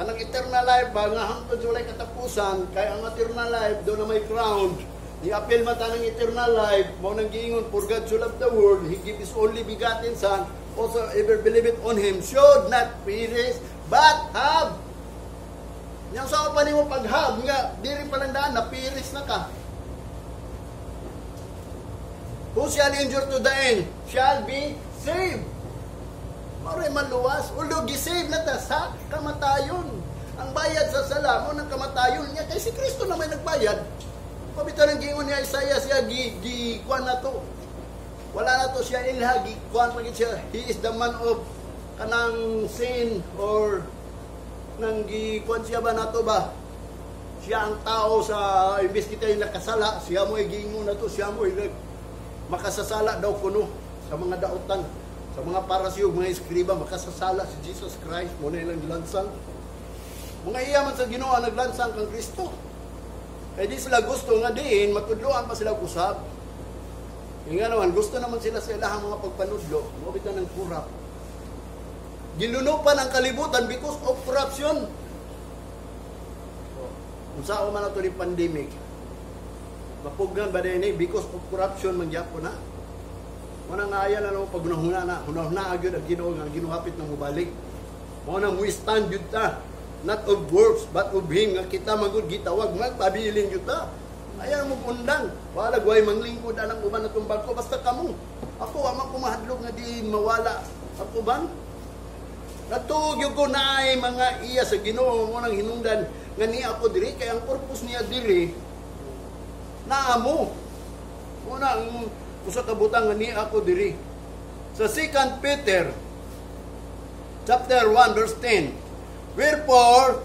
Kanang eternal life ba nga hangtod sa walay katapusan, kay ang eternal life do na may crown. Ni-apil man ta ng eternal life, mao nang giingon, "For God so loved the world, He give His only begotten Son, whosoever believeth on Him should not perish, but have." Yang sa pa nimo pag-have nga diri pa lang daan na perish na ka. Who shall endure to the end shall be saved. Mao maluwas. Although gisave na ta sa kamatayon. Ang bayad sa sala mao nang kamatayon niya kay si Kristo na may nagbayad. Pabito ng giingon ni Isaiah, siya gi, gi kuan na to. Wala na to siya ilha, gi kuan pa gid siya. He is the man of kanang sin or nang gi kuan siya ba nato ba? Siya ang tao sa imbes kita yung nakasala, siya mo giingon na to, siya mo makasasala daw kuno sa mga dautan, sa mga Parisiyo, mga eskriba, makasasala si Jesus Christ, mo na ilang gilansang. Mga iya man sa Ginoo ang naglansang kang Kristo. Kaya di sila gusto nga diin, matudloan pa sila usab. Yung nga naman, gusto naman sila sa ilahang mga pagpanudlo, mo bitaw ng kurap. Gilunupan ang kalibutan because of corruption. Kung saan man ato ni pandemic, mapugnan ba din eh, because of corruption man gyapon na. Muna nga ayan na pag hunahuna na, hunahuna gyud ang Ginoo nga ang Ginoo hapit na mobalik. Mao na mo stand gyud ta, not of works but of Him nga kita magud gitawag, magpabilin gyud ta. Ayan mo undang, wala gway manglingkod anang uban natong bangko basta kamo. Ako wa man ko mahadlok nga di mawala ang uban. Natuog gyud ko na ay mga iya sa Ginoo mo nang hinungdan nga niya ako diri kay ang purpose niya diri naamo. Muna ang usa ka butang nga niya ako diri. Sa 2 Peter chapter 1 verse 10. "Wherefore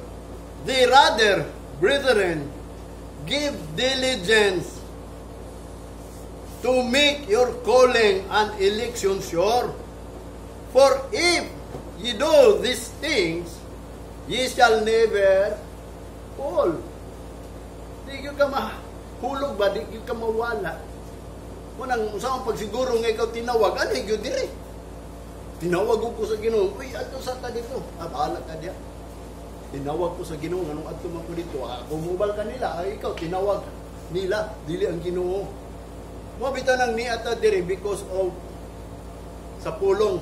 the rather, brethren, give diligence to make your calling and election sure. For if ye do these things, ye shall never fall." Di gyud ka mahulog ba, di gyud ka mawala. Munang sa akong pagsiguro nga ikaw tinawag, ano gyud diri? Tinawag ko sa Ginoo, "Uy, adto sa ta dito." "Ah, bahala ka diya. Tinawag ko sa Ginoo, nganong adto man ko dito?" Ah, kumubal ka nila, ay ikaw tinawag nila, dili ang Ginoo. Mo bitaw nang niata diri because of sa pulong.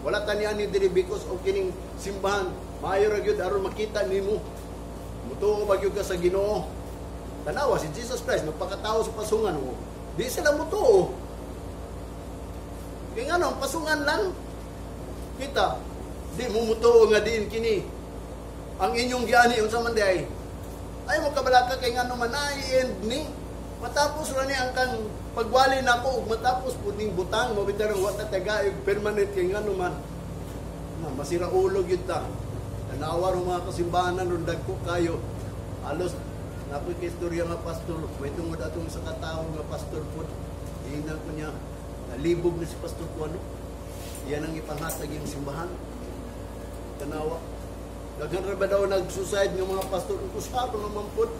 Wala ta niya ni diri because of kining simbahan. Maayo ra gyud aron makita nimo. Mutuo ba gyud ka sa Ginoo? Tanawa si Jesus Christ nagpakatao sa pasungan mo. Di sila mutuo. Kaya nga no, pasungan lang. Kita, di mo mutuo nga diin kini. Ang inyong giani unsa man di ay. Ay mo kabalaka kay ngano man ay end ni. Matapos ra ni ang kang pagwali nako ug matapos pud ning butang mo bitaw wa ta taga permanent kay ngano man. Na masira ulo gyud ta. Tanawa ro mga kasimbahanan ron, dagko kayo. Alos napoy kay istorya nga pastor, may tungod atong sa katawo nga pastor pod. Ingnan ko niya, nalibog na si pastor ko ano. Yan ang ipanghatag yung simbahan. Tanawa. Daghan ra ba daw nag-suicide ng mga pastor? Kusado naman pod.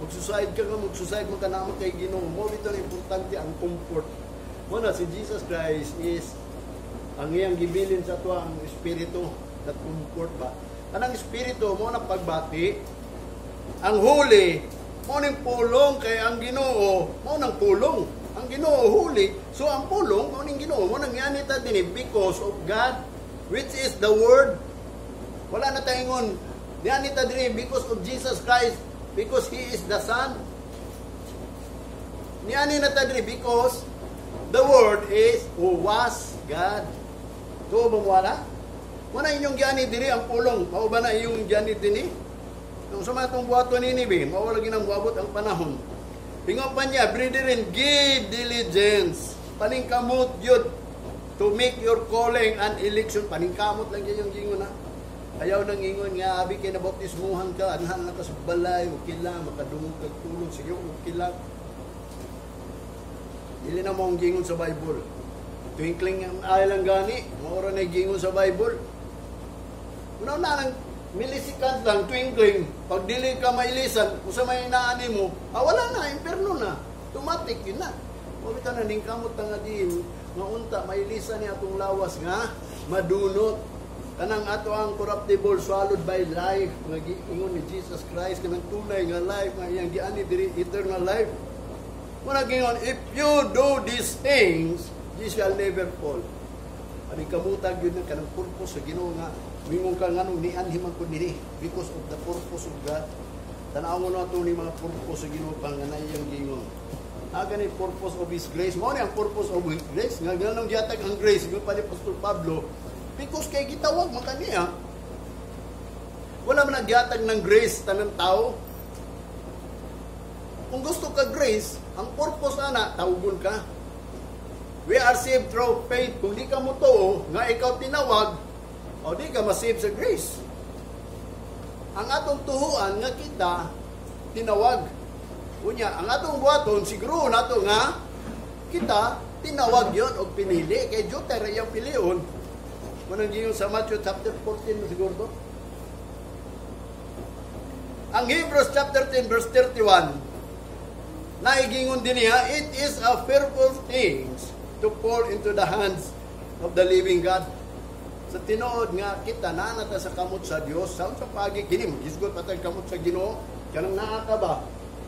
Mag-suicide ka nga, mag-suicide mo ka naman kay Ginoo. Mo bitaw na importante ang comfort. Mo na si Jesus Christ is ang iyang gibilin sa ato ang espiritu, that comfort ba. Kanang espiritu mo na pagbati. Ang huli mo ning pulong kay ang Ginoo mo nang pulong. Ang Ginoo huli. So ang pulong mo ning Ginoo mo nang yani ta dinhi because of God, which is the Word. Wala na tayingon yani ta dinhi because of Jesus Christ, because He is the Son. Niani na ta diri because the Word is who was God. Tuo ba mo wala? Muna inyong giani diri ang pulong. Mao ba na iyong giani dinhi? Nung sa mga itong buhaton nini, be, mao lagi nang buabot ang panahon. Ingon pa niya, "Brethren, give diligence." Paningkamot yun to make your calling and election. Paningkamot lang yun yung gingon na. Ayaw nang ingon nga, abi kay nabautismuhan ka, anhan lang ka sa balay, okay lang, makadungog kag tulong, sige, okay lang. Dili na mo ang gingon sa Bible. Twinkling ang eye lang gani, mao ra na gingon sa Bible. Una na lang millisecond lang, twinkling, pag dili ka mailisan, usa may naani mo, ah, wala na, imperno na. Automatic yun na. Wa bitaw na ningkamot ta nga diin, nga unta mailisan ni atong lawas nga madunot. Kanang ato ang corruptible swallowed by life nga giingon ni Jesus Christ, kanang tunay nga life nga iyang giani diri, eternal life. Muna gingon, "If you do these things, ye shall never fall." Ani kamutag yun na kanang purpose sa Ginoo nga mingon ka nganong nianhi man ko dinhi, because of the purpose of God. Tanaw mo na ato ni mga purpose sa Ginoo pa nga naiyang gingon. Aga ni purpose of His grace. Mao ni ang purpose of His grace. Nga ganong gihatag ang grace, ingon pa ni Apostol Pablo, because kay gitawag man kaniya. Wala man naggihatag ng grace tanang tao. Kung gusto ka grace, ang purpose ana, tawgon ka. We are saved through faith. Kung di ka mo tuo, nga ikaw tinawag, o di ka masave sa grace. Ang atong tuhuan nga kita, tinawag. Unya, ang atong buhaton, siguro nato nga, kita, tinawag yon og pinili. Kay Juter iyang pilion. Manang giyon sa Matthew chapter 14 siguro to. Ang Hebrews chapter 10 verse 31, naigingon din niya, "It is a fearful thing to fall into the hands of the living God." Sa tinuod nga kita naa na ta sa kamot sa Dios, sa pagi kini gisgot pa tag kamot sa Ginoo, kanang naa ka ba?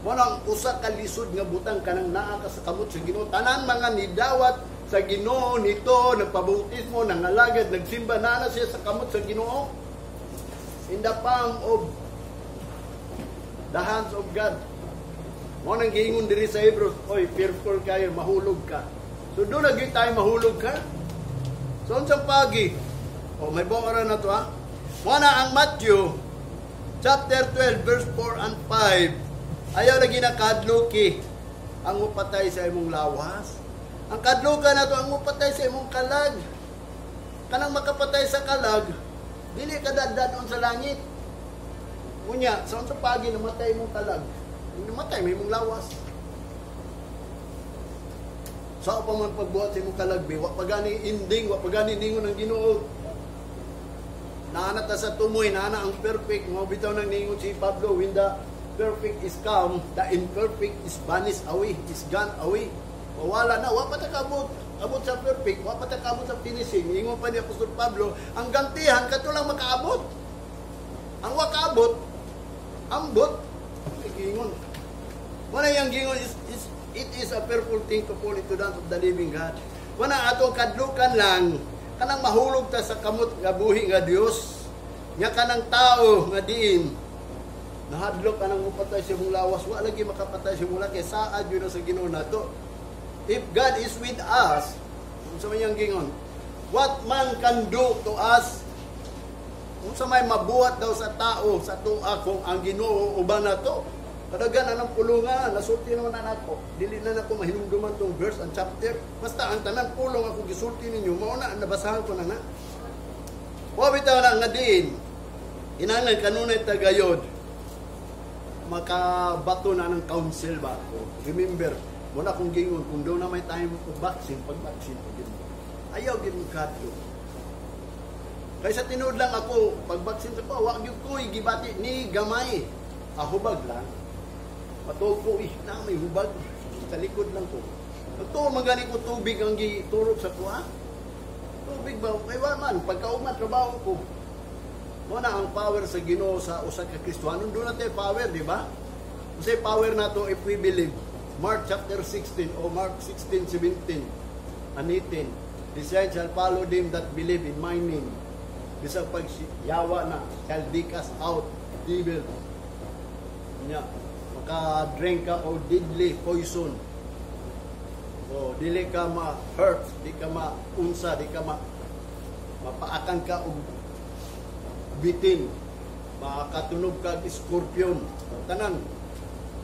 Mo nang usa ka lisod nga butang kanang naa ka sa kamot sa Ginoo. Tanan mga nidawat sa Ginoo nito, nagpabautismo, nangalagad, nagsimba, naa na siya sa kamot sa Ginoo. In the palm of the hands of God. Mo nang giingon diri sa Hebrews, "Oy, fearful kayo, mahulog ka." So doon na gyud tayo mahulog ka. So unsang pagi? O may buong na to ha. Mo na ang Matthew chapter 12 verse 4 and 5. Ayaw lagi na kadluki ang mupatay sa imong lawas. Ang kadlukan nato ang mupatay sa imong kalag. Kanang makapatay sa kalag, dili ka dadadon sa langit. Unya, sa unsa pagi namatay imong kalag? Namatay may imong lawas. Sa pa man pagbuhat sa imong kalag, be, wa pa gani ending, wa pa gani ningon ang Ginoo. Naana ta sa tumoy, naana ang perfect. Mao bitaw nang ningon si Pablo, "When the perfect is come, the imperfect is vanished away, is gone away." Wala na, wa pa ta kabot. Abot sa perfect, wa pa ta kabot sa finishing. Ingon pa ni Apostol Pablo, ang gantihan kato lang makaabot. Ang wa kaabot, ambot, gingon. Wala yung gingon is it is a fearful thing to fall into the hands of the living God. Wala atong kadlukan lang kanang mahulog ta sa kamot nga buhi nga Dios. Nya kanang tao nga diin nahadlok ka nang mupatay sa imong lawas, wa lagi makapatay sa imong lawas kay saad yun na sa Ginoo nato. If God is with us, unsa man yang gingon? What man can do to us? Unsa may mabuhat daw sa tao sa tua kung ang Ginoo uban nato? Kadagan anang pulungan, nasulti naman na nako. Dili na nako mahinumduman tong verse and chapter. Basta ang tanan pulong ako gisulti ninyo, mao na ang nabasahan ko na na. Wa bitaw na nga diin. Kinahanglan kanunay tagayod makabato na ng counsel ba ako. Remember, mo na kung gingon, kung daw na may time of vaccine, pag vaccine, pag mo. Ayaw gid mo kadto. Kaysa tinuod lang ako, pag vaccine sa ko, wa gyud ko gibati ni gamay. Ah, hubag lang. Patuog ko, eh, na may hubag. Sa likod lang ko. Nagtuo man gani ko tubig ang giturok sa kuha. Tubig ba? Kay wa man, pagkaugma trabaho ko. Mo na ang power sa Ginoo sa usa ka Kristohanon. Doon natin power, di ba? Unsay power nato if we believe? Mark chapter 16 o Mark 16, 17 and 18. "The signs shall follow them that believe in my name. Bisag pag yawa na, shall be cast out devil." Nya, maka-drink ka o deadly poison. O, dili ka ma-hurt, di ka ma-unsa, di ka ma mapaakan ka og bitin, makatunog ka og scorpion. Tanan,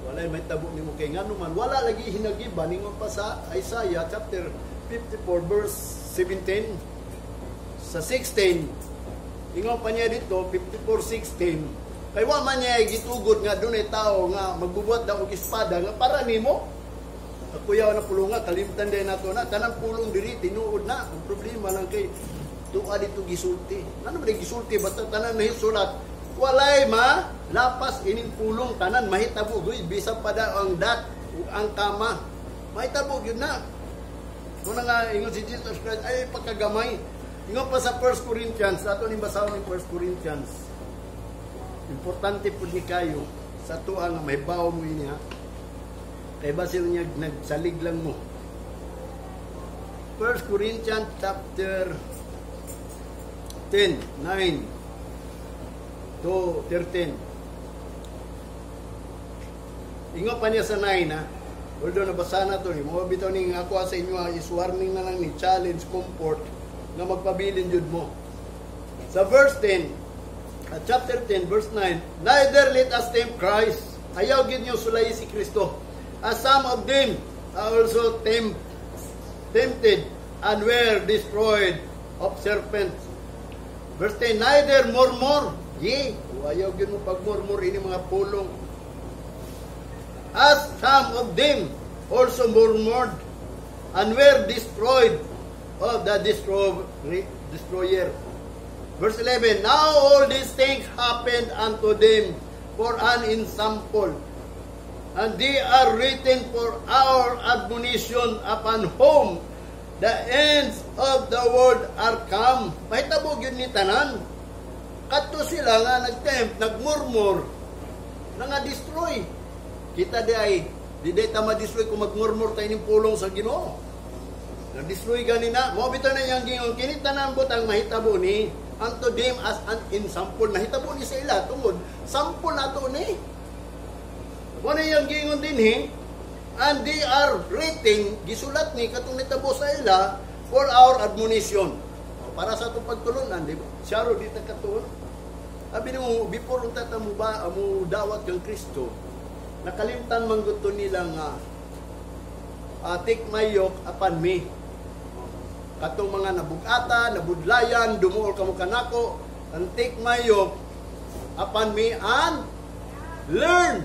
walay may tabo nimo kay ngano man wala lagi hinagiban, ningon pa sa Isaiah chapter 54 verse 17 sa 16. Ingon pa niya dito 54:16, kay wa man niya gitugod nga dunay tao nga magbubuhat daw og espada nga para nimo. Kuyaw na pulunga, kalimtan din nato na. Tanang pulong diri, tinuod na. Ang problema lang kay tuwa dito gisulti. Ano ba gisulti? Basta tanan na sulat. Walay ma, lapas ining pulong tanan mahitabo gyud bisan pa daw ang dot ug ang comma. Mahitabo gyud na. Muna nga ingon si Jesus Christ ay pagkagamay. Ingon pa sa 1 Corinthians, ato ning basahon ning 1 Corinthians. Importante pud ni kayo sa tuwa nga may bawo mo ini ha. Kay basil niya nagsalig lang mo. 1 Corinthians chapter 10, 9 to 13. Ingon pa niya sa 9 ha. Although nabasa na to ni mo bitaw ning ako sa inyo ha, is warning na lang ni, challenge, comfort nga magpabilin jud mo. Sa verse 10, at chapter 10 verse 9, "Neither let us tempt Christ." Ayaw gid niyo sulay si Kristo. "As some of them are also tempted and were destroyed of serpents." Verse 10, "Neither murmur ye." Ayaw gid mo pagmurmur ini mga pulong. "As some of them also murmured and were destroyed of the destroyer." Verse 11, "Now all these things happened unto them for an ensample, and they are written for our admonition, upon whom the ends of the world are come." Mahitabo gyud ni tanan. Kadto sila nga nagtempt, nagmurmur, na nga destroy. Kita di ay, di day ta ma-destroy kung magmurmur tayo ng pulong sa Ginoo. Na-destroy gani na. Mao bitaw na iyang gingon, kini tanan butang mahitabo ni unto them as an ensample. Nahitabo ni sa ila tungod sample nato ni. Mao na iyang gingon dinhi, "And they are written," gisulat ni katong nitabo sa ila, "for our admonition." O, para sa atong pagtulunan, di ba? Siya ro di ta katuon. Abi mo before unta ta mo ba mo dawat kang Kristo, nakalimtan man gud to nila nga "Take my yoke upon me." Katong mga nabugata, nabudlayan, dumuol kamo kanako, and "Take my yoke upon me and learn."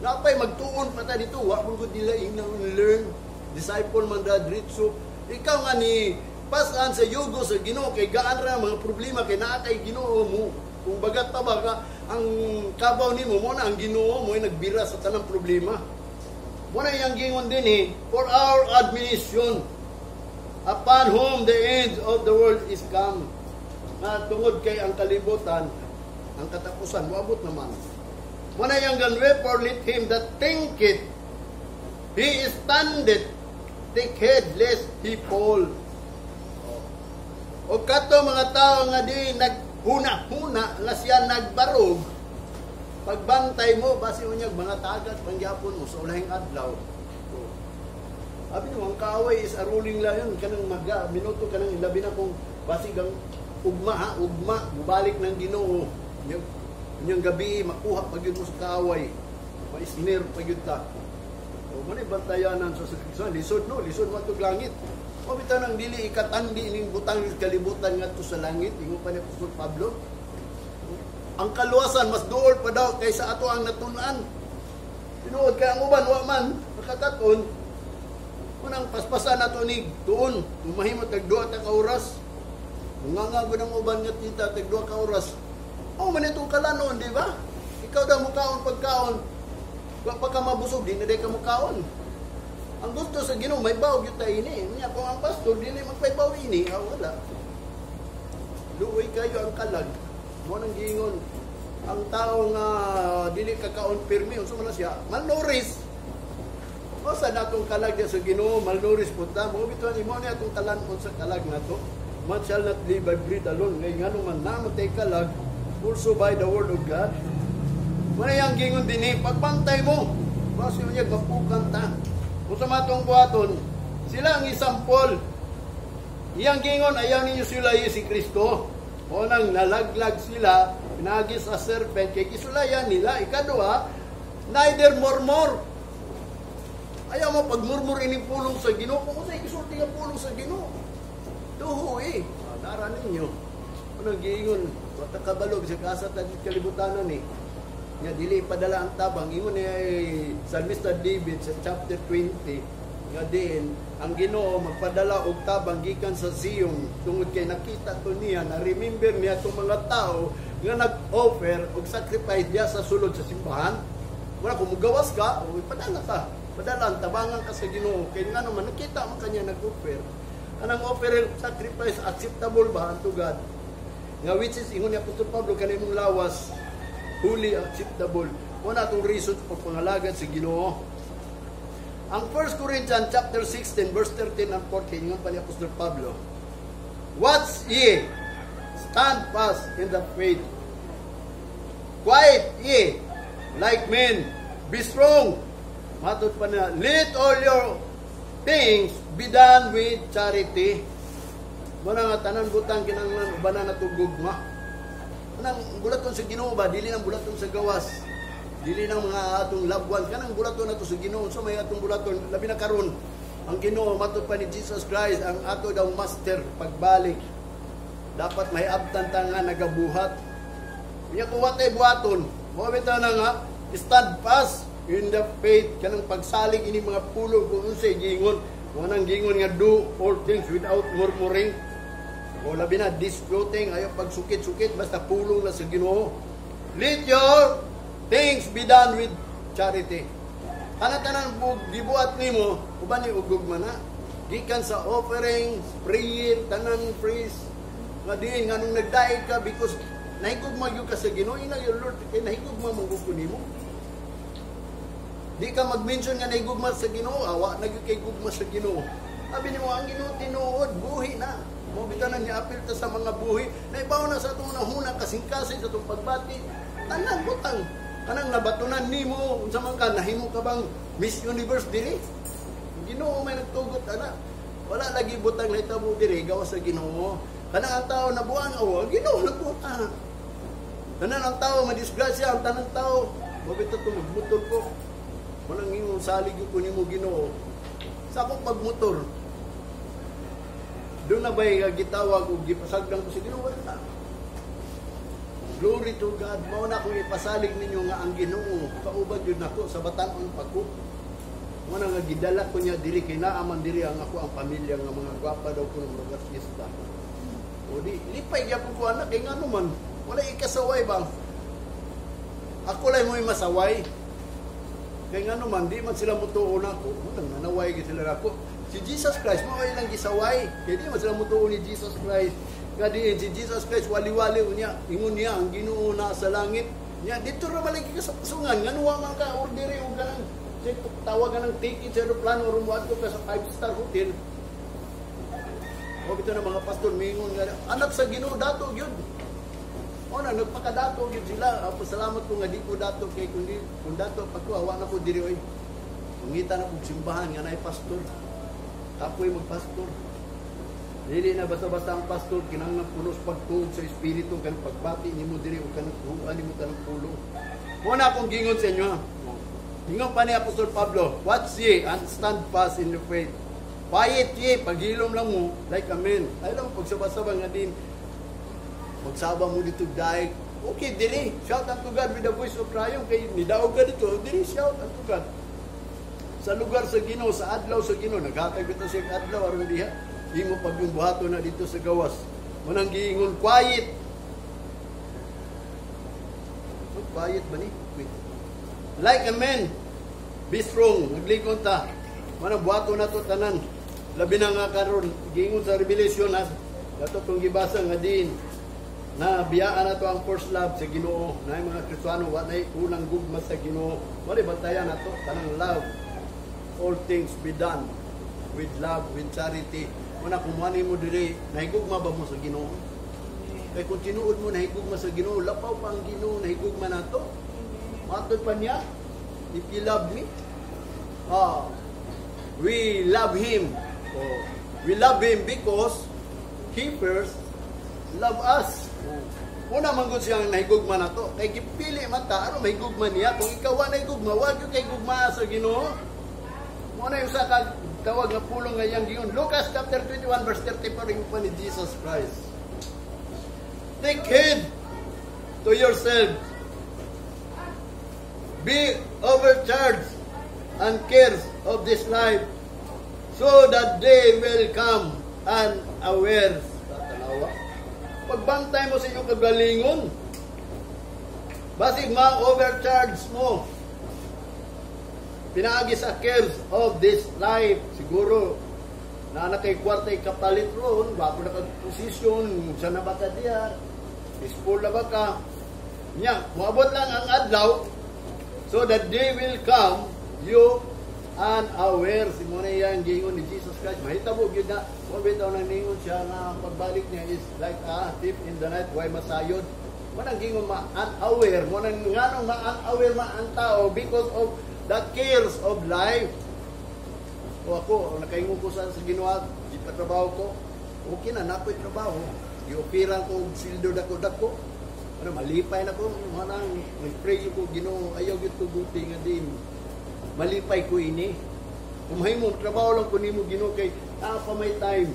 Napay magtuon pa ta dito, wa man gud nila ingnan learn. Disciple man da diretso. Ikaw nga ni pasan sa yugo sa Ginoo kay gaan ra mga problema kay naa kay Ginoo mo. Kung bagat pa ba ka, ang kabaw nimo mo na ang Ginoo mo ay nagbira sa tanang problema. Mo na iyang gingon din eh, "For our admonition, upon whom the end of the world is come." Nga tungod kay ang kalibutan, ang katapusan, moabot naman. Mo na iyang gan, "Wherefore let him that thinketh he standeth take heed lest he fall." O kato mga tao nga di naghuna-huna nga siya nagbarog, pagbantay mo, basi unyag mga tagat pangyapon mo sa ulahing adlaw. O, abi mo, ang kaaway is a ruling lion, kanang maga, minuto kanang ilabi na kung basig ang ugma ha, ugma, mubalik ng Ginoo. Unyang gabi, makuha pag yun mo sa kaaway. Ma-snare pag yun ta. O, mo ni bantayanan sa lisod no, lisod man tug langit. O bitaw nang dili ikatandi ning butang kalibutan ngadto sa langit, ingon pa ni Apostol Pablo. Ang kaluwasan mas duol pa daw kaysa ato ang natun-an. Tinuod kay ang uban wa man makakaton. Unang paspasan nato ni tuon, mahimo tag 2 ta ka oras. Munganga gud ang uban nga tita tag 2 ka oras. Oh, man itong kalanon, di ba? Ikaw daw mukaon pagkaon. Wa pa ka mabusog, di na day ka mukaon. Ang gusto sa Ginoo may baw gyud ta ini. Nya kung ang pastor dili magpaybaw ini, ah, wala. Luoy kayo ang kalag. Mo nang giingon ang tao nga dili kakaon pirmi, unsa man na siya? Malnourished. O sa natong kalag sa Ginoo, malnourished pud ta. Mo bitaw ni mo ni atong kalan-on sa kalag nato. "Man shall not live by bread alone." Ngay ngano man namo tay kalag, also by the word of God. Mo na yang gingon dinhi, pagbantay mo. Basi niya mapukan ta. Kung sa matong buhaton, sila ang isampol. Iyang gingon, ayaw ninyo sila si Kristo. O nang nalaglag sila, pinagi sa serpent, kay kisulayan nila. Ikaduha, neither murmur. Ayaw mo pagmurmur ining pulong sa Ginoo. Kung unsay gisulti nga pulong sa Ginoo. Duho eh. Ah, nara ninyo. Ano giingon, wata kabalo sa kasa ta kalibutanan eh. Nga dili ipadala ang tabang, ingon ni Psalmista David sa chapter 20. Nga diin ang Ginoo magpadala og tabang gikan sa Zion tungod kay nakita to niya, na remember niya itong mga tao nga nag-offer og sacrifice diya sa sulod sa simbahan. Wala, kung mugawas ka, o padala ka. Padala, tabangan ka sa Ginoo. Kay nga naman, nakita mo kanya nag-offer. Anang offer sacrifice acceptable ba unto God? Nga which is, ingon ni Apostol Pablo, kanimong lawas, holy, acceptable. Wala atong reason sa pagpangalagad sa Ginoo. Ang 1 Corinthians chapter 16 verse 13 and 14, ingon pa ni Apostol Pablo, "Watch ye, stand fast in the faith. Quiet ye, like men, be strong." Matod pa na, "Let all your things be done with charity." Muna nga tanan butang kinahanglan ubanan nato gugma. Kanang bulaton sa Ginoo ba, dili nang bulaton sa gawas. Dili nang mga atong loved ones, kanang bulaton nato sa Ginoo. So may atong bulaton labi na karon ang Ginoo, matod pa ni Jesus Christ, ang ato daw master pagbalik. Dapat may abtan ta nga nagabuhat. Unya kung watay buhaton, mao bitaw na nga stand fast in the faith, kanang pagsalig ini mga pulong kung unsay giingon. Mo nang giingon nga do all things without murmuring. O labi na disputing, ayaw pagsukit-sukit, basta pulong na sa Ginoo. Let your things be done with charity. Tanan-tanan gibuhat nimo uban ni og gugma na. Gikan sa offering, prayer, tanan praise. Nga diin nga nung nagdaig ka because nahigugma gyud ka sa Ginoo, ina your Lord kay nahigugma man gud ko nimo. Di ka mag-mention nga nahigugma sa Ginoo, awa na gyud kay gugma sa Ginoo. Sabi nimo ang Ginoo tinuod, buhi na. Mo bitaw na niya apil ta sa mga buhi. Naibaw na sa atong nahuna kasing-kasing sa atong pagbati. Tanan butang kanang nabatunan nimo unsa man ka, nahimo ka bang Miss Universe diri? Ginoo may nagtugot ana. Wala lagi butang nahitabo diri gawas sa Ginoo. Kanang ang tao nabuang, oh, Ginoo nagbuta. Tanan ang tao madisgrasya, ang tanang tao. Mo bitaw to magmotor ko. Walang ingon salig ko nimo, Ginoo. Sa akong pagmotor, doon na ba'y gitawag o gipasagdan ko sa Ginoo? Wala. Glory to God. Mao na akong ipasalig ninyo nga ang Ginoo kauban yun nako sa batan-on pa ko. Mao na nga gidala ko niya diri kay naa man diri ang ako ang pamilya nga mga gwapa daw ko ng mga fiesta. O di lipay gyapon ko anak kay ngano man wala ikasaway ba. Ako lang mo'y masaway. Kay ngano man di man sila mutuo nako. Mo nang nanaway gyud sila nako. Si Jesus Christ mao ilang gisaway. Kay di man sila mutuo ni Jesus Christ. Nga di si Jesus Christ wali-wali unya, ingon niya ang Ginoo na sa langit. Nya dito ra malagi ka sa pasungan, ngano wa man ka ordere og kanang tawag ka ng ticket sa eroplano aron moadto ka sa five-star hotel. O bitaw na mga pastor mingon nga anak sa Ginoo, dato gyud. O na nagpakadato gyud sila. Pasalamat ko nga di ko dato kay kundi kung dato pagkuha wa na ko diri oy. Mangita na kog simbahan nga naay pastor. Kapoy magpastor. Dili na basta-basta ang pastor, kinahanglan punos pagtuog sa espiritu kanang pagbati nimo diri o kanang tuhuan nimo tanang pulong. Mo na akong gingon sa inyo, ha. Ingon pa ni Apostol Pablo, "Watch ye and stand fast in the faith. Quiet ye," paghilom lang mo, "like a man." Ay lang, pagsaba-saba nga din, magsaba mo dito dahil, okay, diri, shout unto God with the voice of triumph, kay nidaog ka dito, diri, shout unto God. Sa lugar sa Ginoo, sa adlaw sa Ginoo, naghatag bitaw siya adlaw aron diha, imo pag yung buhato na dito sa gawas. Manang giingon, quiet. Oh, quiet ba ni? Wait. Like a man, be strong, naglikon ta. Manang buhato na to tanan. Labi na nga karon giingon sa Revelation ha, dato tong gibasa nga din na biyaan na to ang first love sa Ginoo. Na yung mga Kristiyano wa nay unang gugma sa Ginoo. Wala bantayan nato tanang love. All things be done with love, with charity. Muna kung mo mo diri, nahigugma ba mo sa Ginoo? Kay kung tinuod mo nahigugma sa Ginoo, lapaw pa ang Ginoo nahigugma nato. Matod pa niya, "If you love me," we love him. Oh, we love him because he first love us. Oh. Una man gud siyang nahigugma nato. Kay gipili man ta aron mahigugma niya. Kung ikaw wa nahigugma, wa gyud kay gugma sa Ginoo. Mo na yung sa kag tawag nga pulong nga iyang giingon. Lucas chapter 21 verse 34, ingon pa ni Jesus Christ, "Take heed to yourself. Be overcharged and cares of this life." So that day will come unaware. Tanawa. Pagbantay mo sa inyong kagalingon. Basig ma-overcharge mo. Pinaagi sa cares of this life. Siguro, na na kay kwarta kapalit ron, bago na kag posisyon, sa na ba ka diya, peaceful na ba ka? Nya, moabot lang ang adlaw, so the day will come, you unaware. Si mo na yan gingon ni Jesus Christ. Mahitabo gyud na, wa bitaw nang ningon siya nga ang pagbalik niya is like a thief in the night, why masayod. Mo nang gingon ma unaware, mo nang nganong ma unaware ma ang tao because of the cares of life. O ako, nakaingon ko sa Ginoo, di pa trabaho ko. Okay na, nako'y trabaho. Giopiran ko og sweldo dako-dako. Ano, malipay na ko, manang nag-pray ko, Ginoo, ayaw gyud tuguti nga din. Malipay ko ini. Kung mahimo, trabaho lang ko nimo, Ginoo, kay naa pa may time.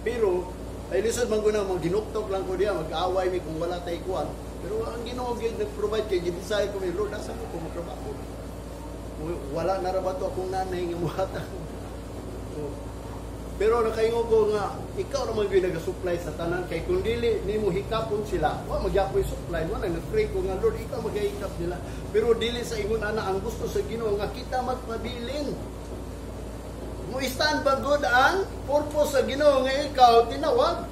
Pero, ay lisod man ko na, magginuktok lang ko diya, mag-away mi kung wala tay kuan. Pero ang Ginoo gyud nag-provide kay gi-desire ko, Lord, asa ko magtrabaho? Wala na ra ba to akong nanay nga muhatag? Oh. Pero nakaingon ko nga ikaw ra man gyud naga-supply sa tanan kay kung dili nimo hikapon sila, wa magyapoy supply mo. Nang nag-pray ko nga, Lord, ikaw magahikap nila. Pero dili sa ingon ana ang gusto sa Ginoo nga kita magpabilin. Mo stand ba good ang purpose sa Ginoo nga ikaw tinawag.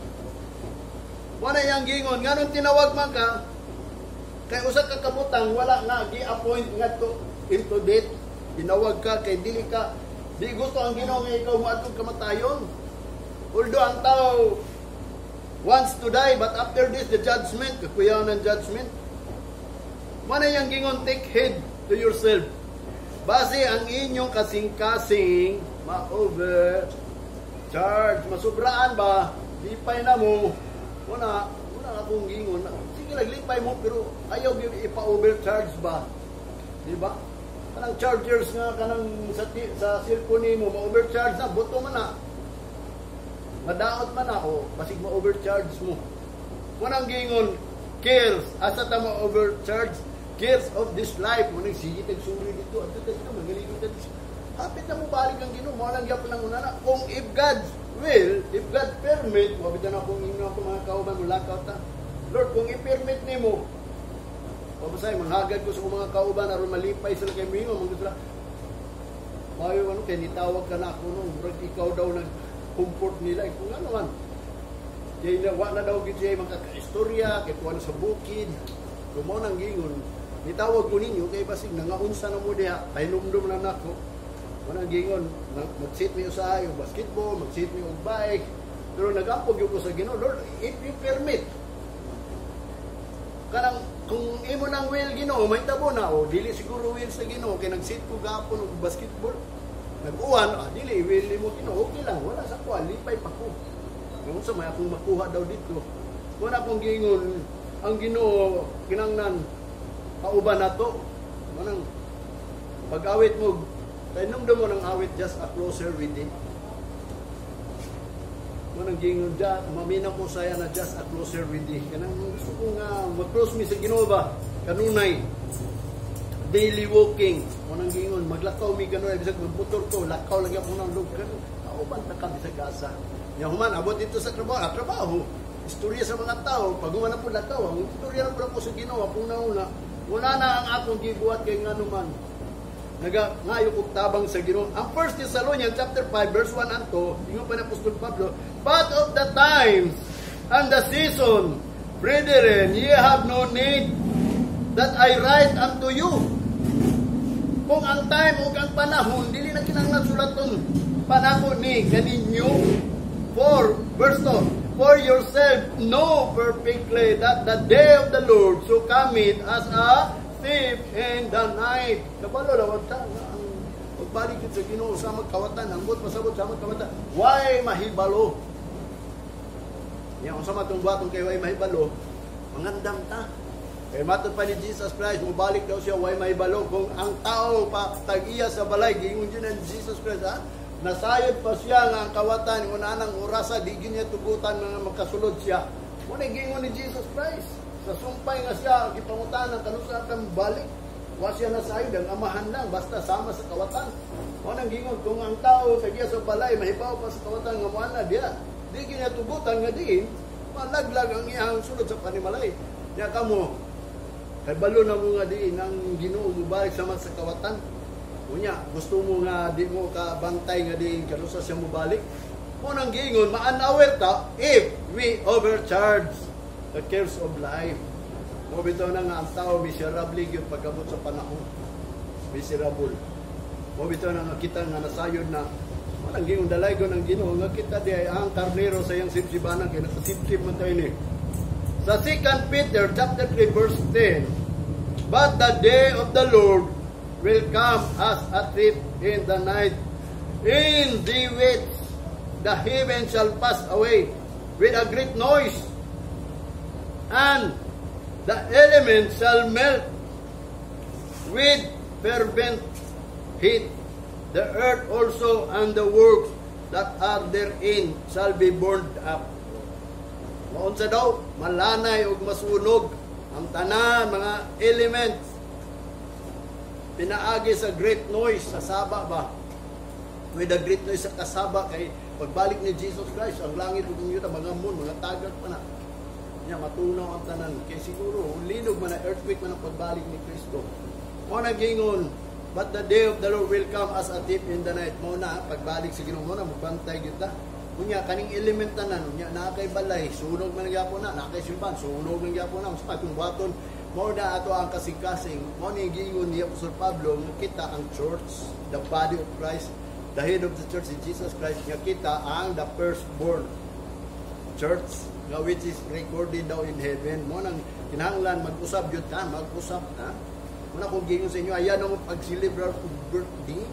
Wala yang gingon nganong tinawag man ka kay usa ka kabutang wala nga gi-appoint ngadto into death. Tinawag ka kay dili ka di gusto ang Ginoo nga ikaw moadtong kamatayon. Although ang tao wants to die, but after this, the judgment, kakuyaw ng judgment. Mana yang gingon, take heed to yourself. Base ang inyong kasing-kasing ma-overcharge, masubraan ba, lipay na mo. Una, una akong gingon, sige lang, lipay mo, pero ayaw gyud ipa-overcharge ba? Di ba? Kanang chargers nga kanang sa cellphone nimo ma-overcharge na, buto man na. Madaot man na o basig ma-overcharge mo. Wanang gingon cares asa ta ma-overcharge, cares of this life mo nang sige tag suri dito adto dito mangaligo ta dito. Hapit na mo balik ang Ginoo mo lang gyapon ang una na kung if God will, if God permit, wa bitan akong ingon ako mga kauban mo lakaw ta. Lord, kung i-permit nimo, pabasay, manghagad ko sa akong mga kauban aron malipay sila kay mingo, mga sila. Mayo ano kay nitawag ka na ako no, murag ikaw daw nag comfort nila. Eh, kung ano man. Kay na wa na daw gid siya makakaistorya, kay kuan sa bukid. Kung mo nang gingon, nitawag ko ninyo kay basig nangaunsa na mo diha, pahinumdum na nako. Mo nang gingon, mag-sit mi usahay og basketball, mag-sit mi og bike. Pero nagampog gyud ko sa Ginoo, Lord, if you permit, kanang kung imo nang will, Ginoo, may tabo na o dili siguro will sa Ginoo kay nag-sit ko gapon og basketball. Nag-uwan, dili will nimo, Ginoo, okay lang, wala sa kuan, lipay pa ko. Kung sa may akong makuha daw dito. Wala akong giingon, ang Ginoo kinangnan kauban nato. Manang pag-awit mo, kay mo ng awit, "Just a Closer with Him." Manang gingon dya, maminaw ko saya na "Just a Closer with Thee." Kanang gusto ko nga mag-close mi sa Ginoo ba? Kanunay. Daily walking. Manang gingon, maglakaw mi kanunay bisag magmotor ko, lakaw lagi ako ng lug. Kanang kauban ta ka bisag asa. Nya human abot dito sa trabaho, trabaho. Istorya sa mga tao, pag human na po lakaw, ang istorya lang po ako sa Ginoo, akong nauna. Wala na ang akong gibuhat kay ngano man. Naga ngayo kog tabang sa Ginoo. Ang 1 Thessalonians chapter 5 verse 1 and 2, ingon pa ni Apostol Pablo, "But of the times and the season, brethren, ye have no need that I write unto you." Kung ang time ug ang panahon dili na kinahanglan sulaton panako ni kaninyo. For verse 2, "For yourself know perfectly that the day of the Lord so cometh as a thief in the night." Kabalo daw ta nga ang pagbalik sa Ginoo sa magkawatan, ang buot pasabot sa magkawatan. Why mahibalo? Ya unsa man tong buhaton kay why mahibalo? Mangandam ta. Kay matod pa ni Jesus Christ, mobalik daw siya, why mahibalo kung ang tao pa tag-iya sa balay, giingon yun ang Jesus Christ, ha? Nasayod pa siya nga ang kawatan ng anang orasa, di gyud niya tugutan nga makasulod siya. Mo na giingon ni Jesus Christ. Sa sumpay nga siya gipangutana kanusa kang balik. Wa siya nasayod, ang amahan lang basta sama sa kawatan. Mao nang gingon kung ang tao sa giya sa balay mahibaw pa sa kawatan nga moana diya. Di ginatugutan nga diin malaglag ang iyang sulod sa panimalay. Nya kamo kay balo na mo nga diin ang Ginoo mobalik sama sa kawatan. Unya, gusto mo nga di mo ka bantay nga diin kanusa siya mobalik. Mao nang giingon ma-unaware ta if we overcharge the cares of life. Mo bitaw na nga ang tao miserable gyud pag-abot sa panahon. Miserable. Mo bitaw na nga kita nga nasayod na walang giingon dalaygon ang Ginoo nga kita di ay ang karnero sa iyang sibsibanan kay nakasibsib man tayo ni. Sa 2 Peter chapter 3 verse 10, "But the day of the Lord will come as a thief in the night, in the which the heavens shall pass away with a great noise, and the elements shall melt with fervent heat. The earth also and the works that are therein shall be burned up." Maunsa daw, malanay ug masunog ang tanan mga elements. Pinaagi sa great noise sa saba ba? With a great noise sa kasaba kay pagbalik ni Jesus Christ, ang langit ug ang yuta mga moon, mga tagak pa na. Nya matunaw ang tanan kay siguro linog man na, earthquake man ang pagbalik ni Kristo. Mo na gingon, "But the day of the Lord will come as a thief in the night." Mo na pagbalik sa Ginoo mo na magbantay gyud ta. Unya kaning element tanan, unya naa kay balay, sunog man gyapon na, naa kay simbahan, sunog man gyapon na, unsa pa itong buhaton? Mao na ato ang kasing-kasing. Mo ni giingon ni Apostol Pablo nga kita ang church, the body of Christ, the head of the church is Jesus Christ, nga kita ang the firstborn church nga which is recorded daw in heaven. Mo nang kinahanglan mag-usab gyud ta, mag-usab ta. Muna kung gingon sa inyo, ayan ang pag-celebrar og birthday.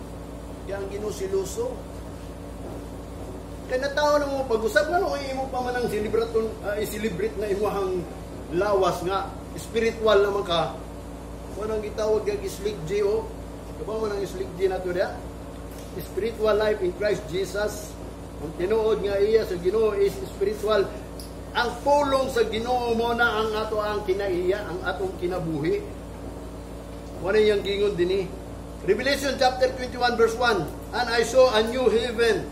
Kaya ang Ginoo siluso. Kaya natao na mo pag-usab nga no, imo pa man ang celebraton, i-celebrate na imuhang lawas nga spiritual naman ka. Mo nang gitawag nga Slick G o. Kaba mo nang Slick G na to diya? Spiritual life in Christ Jesus. Ang tinuod nga iya sa Ginoo is spiritual. Ang pulong sa Ginoo mo na ang ato ang kinaiya, ang atong kinabuhi. Wala yung gingon dinhi. Revelation chapter 21 verse 1. "And I saw a new heaven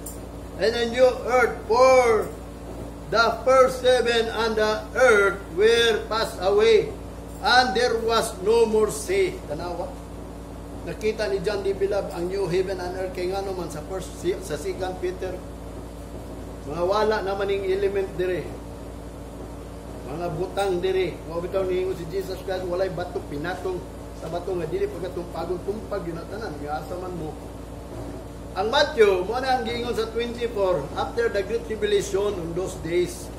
and a new earth, for the first heaven and the earth were passed away, and there was no more sea." Tanawa. Nakita ni John D. Bilab ang new heaven and earth kay ngano man sa first sa second Peter mga wala naman ning element dire. Mga butang dire. Mao bitaw niingon si Jesus Christ walay bato pinatong sa bato nga dili pagkatumpagon, tumpag yun na tanan nga asa man mo. Ang Matthew, mo na ang giingon sa 24, after the great tribulation on those days,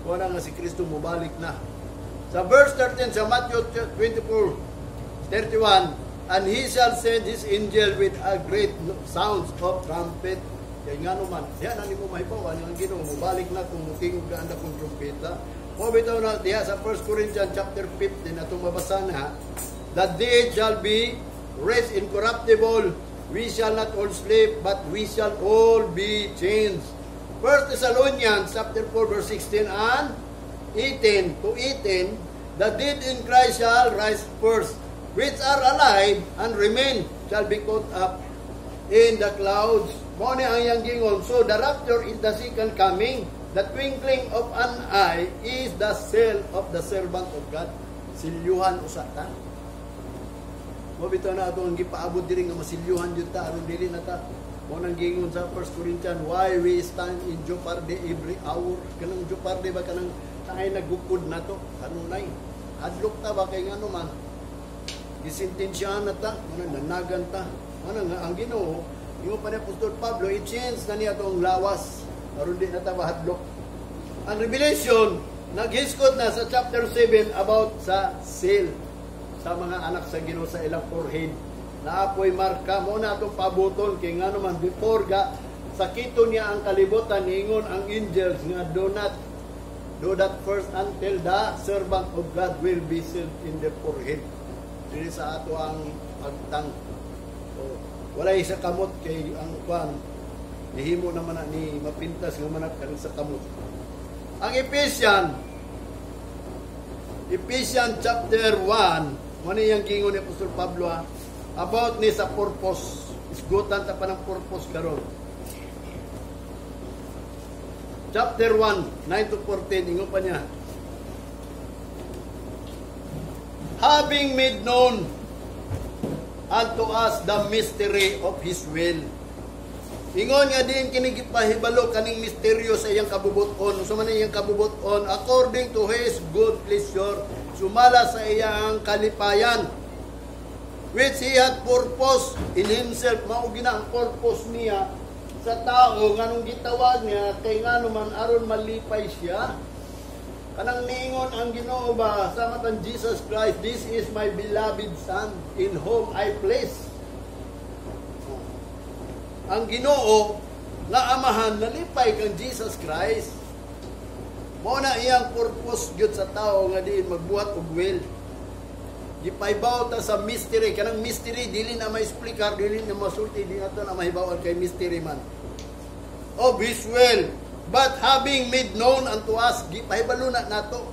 mo na nga si Kristo mobalik na. Sa verse 13 sa Matthew 24, 31, "And he shall send his angel with a great sounds of trumpet." Kaya nga naman, diyan na nimo mahibawan ang Ginoo mobalik na kung mutingog ka anda kung trumpeta. Mo bitaw na diha sa 1 Corinthians chapter 15 atong mabasa na, "The dead shall be raised incorruptible. We shall not all sleep, but we shall all be changed." 1 Thessalonians chapter 4 verse 16 and 18 to 18, "The dead in Christ shall rise first, which are alive and remain shall be caught up in the clouds." Mo ni ang iyang gingon. So the rapture is the second coming. The twinkling of an eye is the seal of the servant of God. Silyuhan usa ta. Mo bitaw na ato ang gipaabot diri nga masilyuhan jud ta aron dili na ta. Mo nang gingon sa 1 Corinthians, why we stand in jeopardy every hour. Kanang jeopardy ba, kanang taay nagukod na to kanunay. Hadlok ta ba kay ngano man gisentensyahan na ta, mo nang nanagan ta. Mo nang nga ang Ginoo, ingon pa ni Apostol Pablo, i-change na niya atong lawas aron di na ta mahadlok. Ang Revelation naghiskot na sa chapter 7 about sa seal sa mga anak sa Ginoo sa ilang forehead. Naapoy marka mo na atong pabuton kay ngano man before ga sakito niya ang kalibutan, niingon ang angels nga do not do that first until the servant of God will be sealed in the forehead. Dili sa ato ang pagtang. So, walay sa kamot kay ang kwan nihimo naman na ni mapintas nga manak karon sa kamot. Ang Ephesians chapter 1, mo ni yang gingon ni Apostol Pablo ha, about ni sa purpose. Isgutan ta pa ng purpose karon. Chapter 1, 9 to 14, ingon pa niya. Having made known unto us the mystery of His will. Ingon nga diin kini gipahibalo kaning misteryo sa iyang kabubuton. Unsa man iyang kabubuton? According to His good pleasure, sumala sa iyang kalipayan, which He had purpose in Himself. Mao gina ang purpose niya sa tao nganong gitawag niya, kay ngano man aron malipay siya. Kanang niingon ang Ginoo ba sa matang Jesus Christ, "This is my beloved Son in whom I please." Ang Ginoo nga Amahan nalipay kang Jesus Christ. Mao na iyang purpose gyud sa tao nga diin magbuhat og will. Gipahibaw ta sa mystery. Kanang mystery dili na ma-explicar, dili na masulti, di nato na mahibaw kay mystery man. Of His will, but having made known unto us, gipahibalo na nato.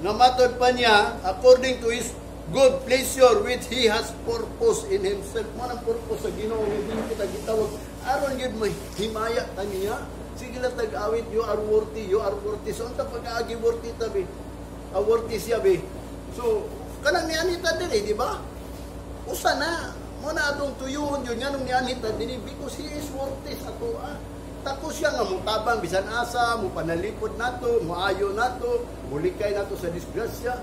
Nga matod pa niya, according to His good pleasure which He has purpose in Himself. Mao nang purpose sa Ginoo nga dili kita gitawag aron gyud mahimaya ta niya. Sige lang tag-awit, "You are worthy, you are worthy." So unta pag-aagi worthy ta be? Ah, worthy siya be. So kanang nianita diri, di ba? Usa na mo na atong tuyuon yun nganong nianita diri, because He is worthy sa atoa. Tako siya nga mutabang bisan asa, mo panalipod nato, moayo nato, mulikay nato sa disgrasya.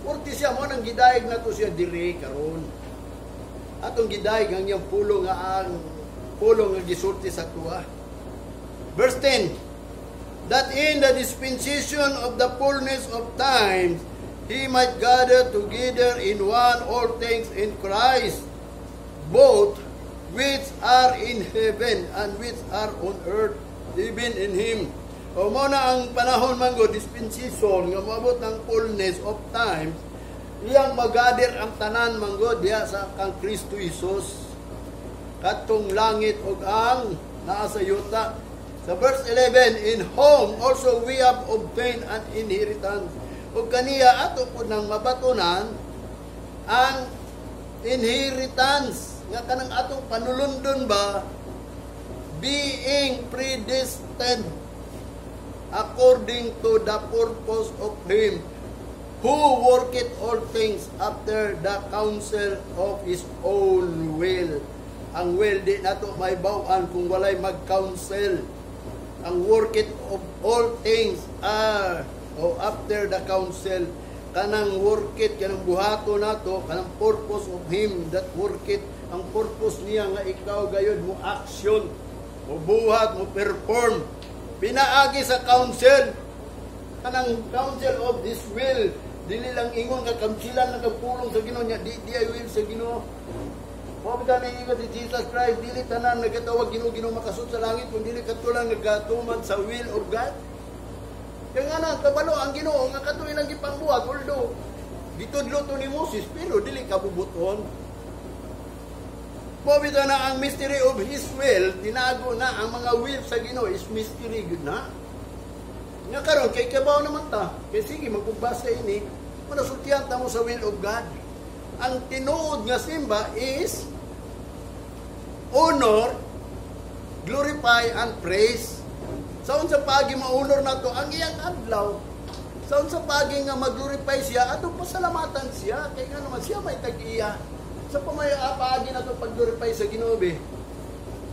Worthy siya. Mo nang gidayeg nato siya diri karon. Atong gidayeg ang iyang pulong nga ang pulong nga gisulti sa atoa. Verse 10: That in the dispensation of the fullness of times, He might gather together in one all things in Christ, both which are in heaven and which are on earth, even in Him. O mo na ang panahon man go, dispensation, nga moabot ng fullness of times, iyang magather ang tanan man go diha sa kang Kristo Jesus. Katong langit ug ang naa sa yuta. Sa verse 11, in whom also we have obtained an inheritance. Ug kaniya ato pud nang mabatunan ang inheritance nga kanang atong panulundon ba, being predestined according to the purpose of Him who worketh all things after the counsel of His own will. Ang will di nato mahibaw-an kung walay mag-counsel. Ang worketh of all things are o after the counsel, kanang worketh, kanang buhato nato, kanang purpose of Him that worketh, ang purpose niya nga ikaw gayod mo action, mo buhat, mo perform pinaagi sa counsel, kanang counsel of this will. Dili lang ingon nga kansilan lang kag pulong sa Ginoo niya, di di ay will sa Ginoo. Mao bitaw na ingon si Jesus Christ, "Dili tanan nagatawag Ginoo, Ginoo makasud sa langit, kun dili kadto lang nagatuman sa will of God." Kaya nga na, kabalo ang Ginoo nga kato ilang gipangbuhat, although gitudlo to ni Moses, pero dili kabubuton. Mao bitaw na ang mystery of His will, tinago na ang mga will sa Ginoo is mystery gud na. Nga karon kay kabaw naman ta, kay sige magpagbasa ini, manasultihan ta mo sa will of God. Ang tinuod nga simba is honor, glorify and praise. Sa unsa paagi ma-honor nato ang iyang adlaw? Sa unsa paagi nga mag-glorify siya, atong pasalamatan siya kay nga naman siya may tag-iya. Sa pamaya paagi nato pag-glorify sa Ginoo be?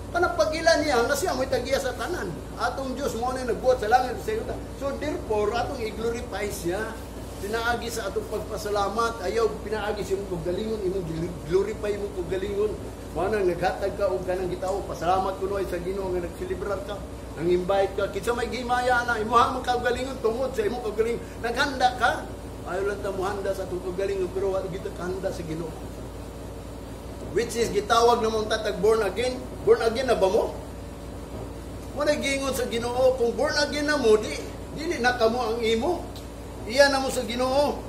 Kanang pag-ila niya nga siya may tag-iya sa tanan. Atong Dios mo na nagbuhat sa langit sa yuta. So therefore atong i-glorify siya pinaagi sa atong pagpasalamat. Ayaw pinaagi sa imong kaugalingon, imong glorify imong kaugalingon. Mao nang naghatag ka og kanang gitawag pasalamat kuno ay sa Ginoo nga nagselebrar ka, nang invite ka, kinsa may gihimaya na imuha man kaugalingon tungod sa imong kaugalingon naghanda ka. Ayaw lang ta mohanda sa atong kaugalingon, pero wa kita kahanda sa Ginoo, which is gitawag namong tatag born again. Born again na ba mo? Mo na giingon sa Ginoo, kung born again na mo, di dili na kamo ang imo, iya na mo sa Ginoo.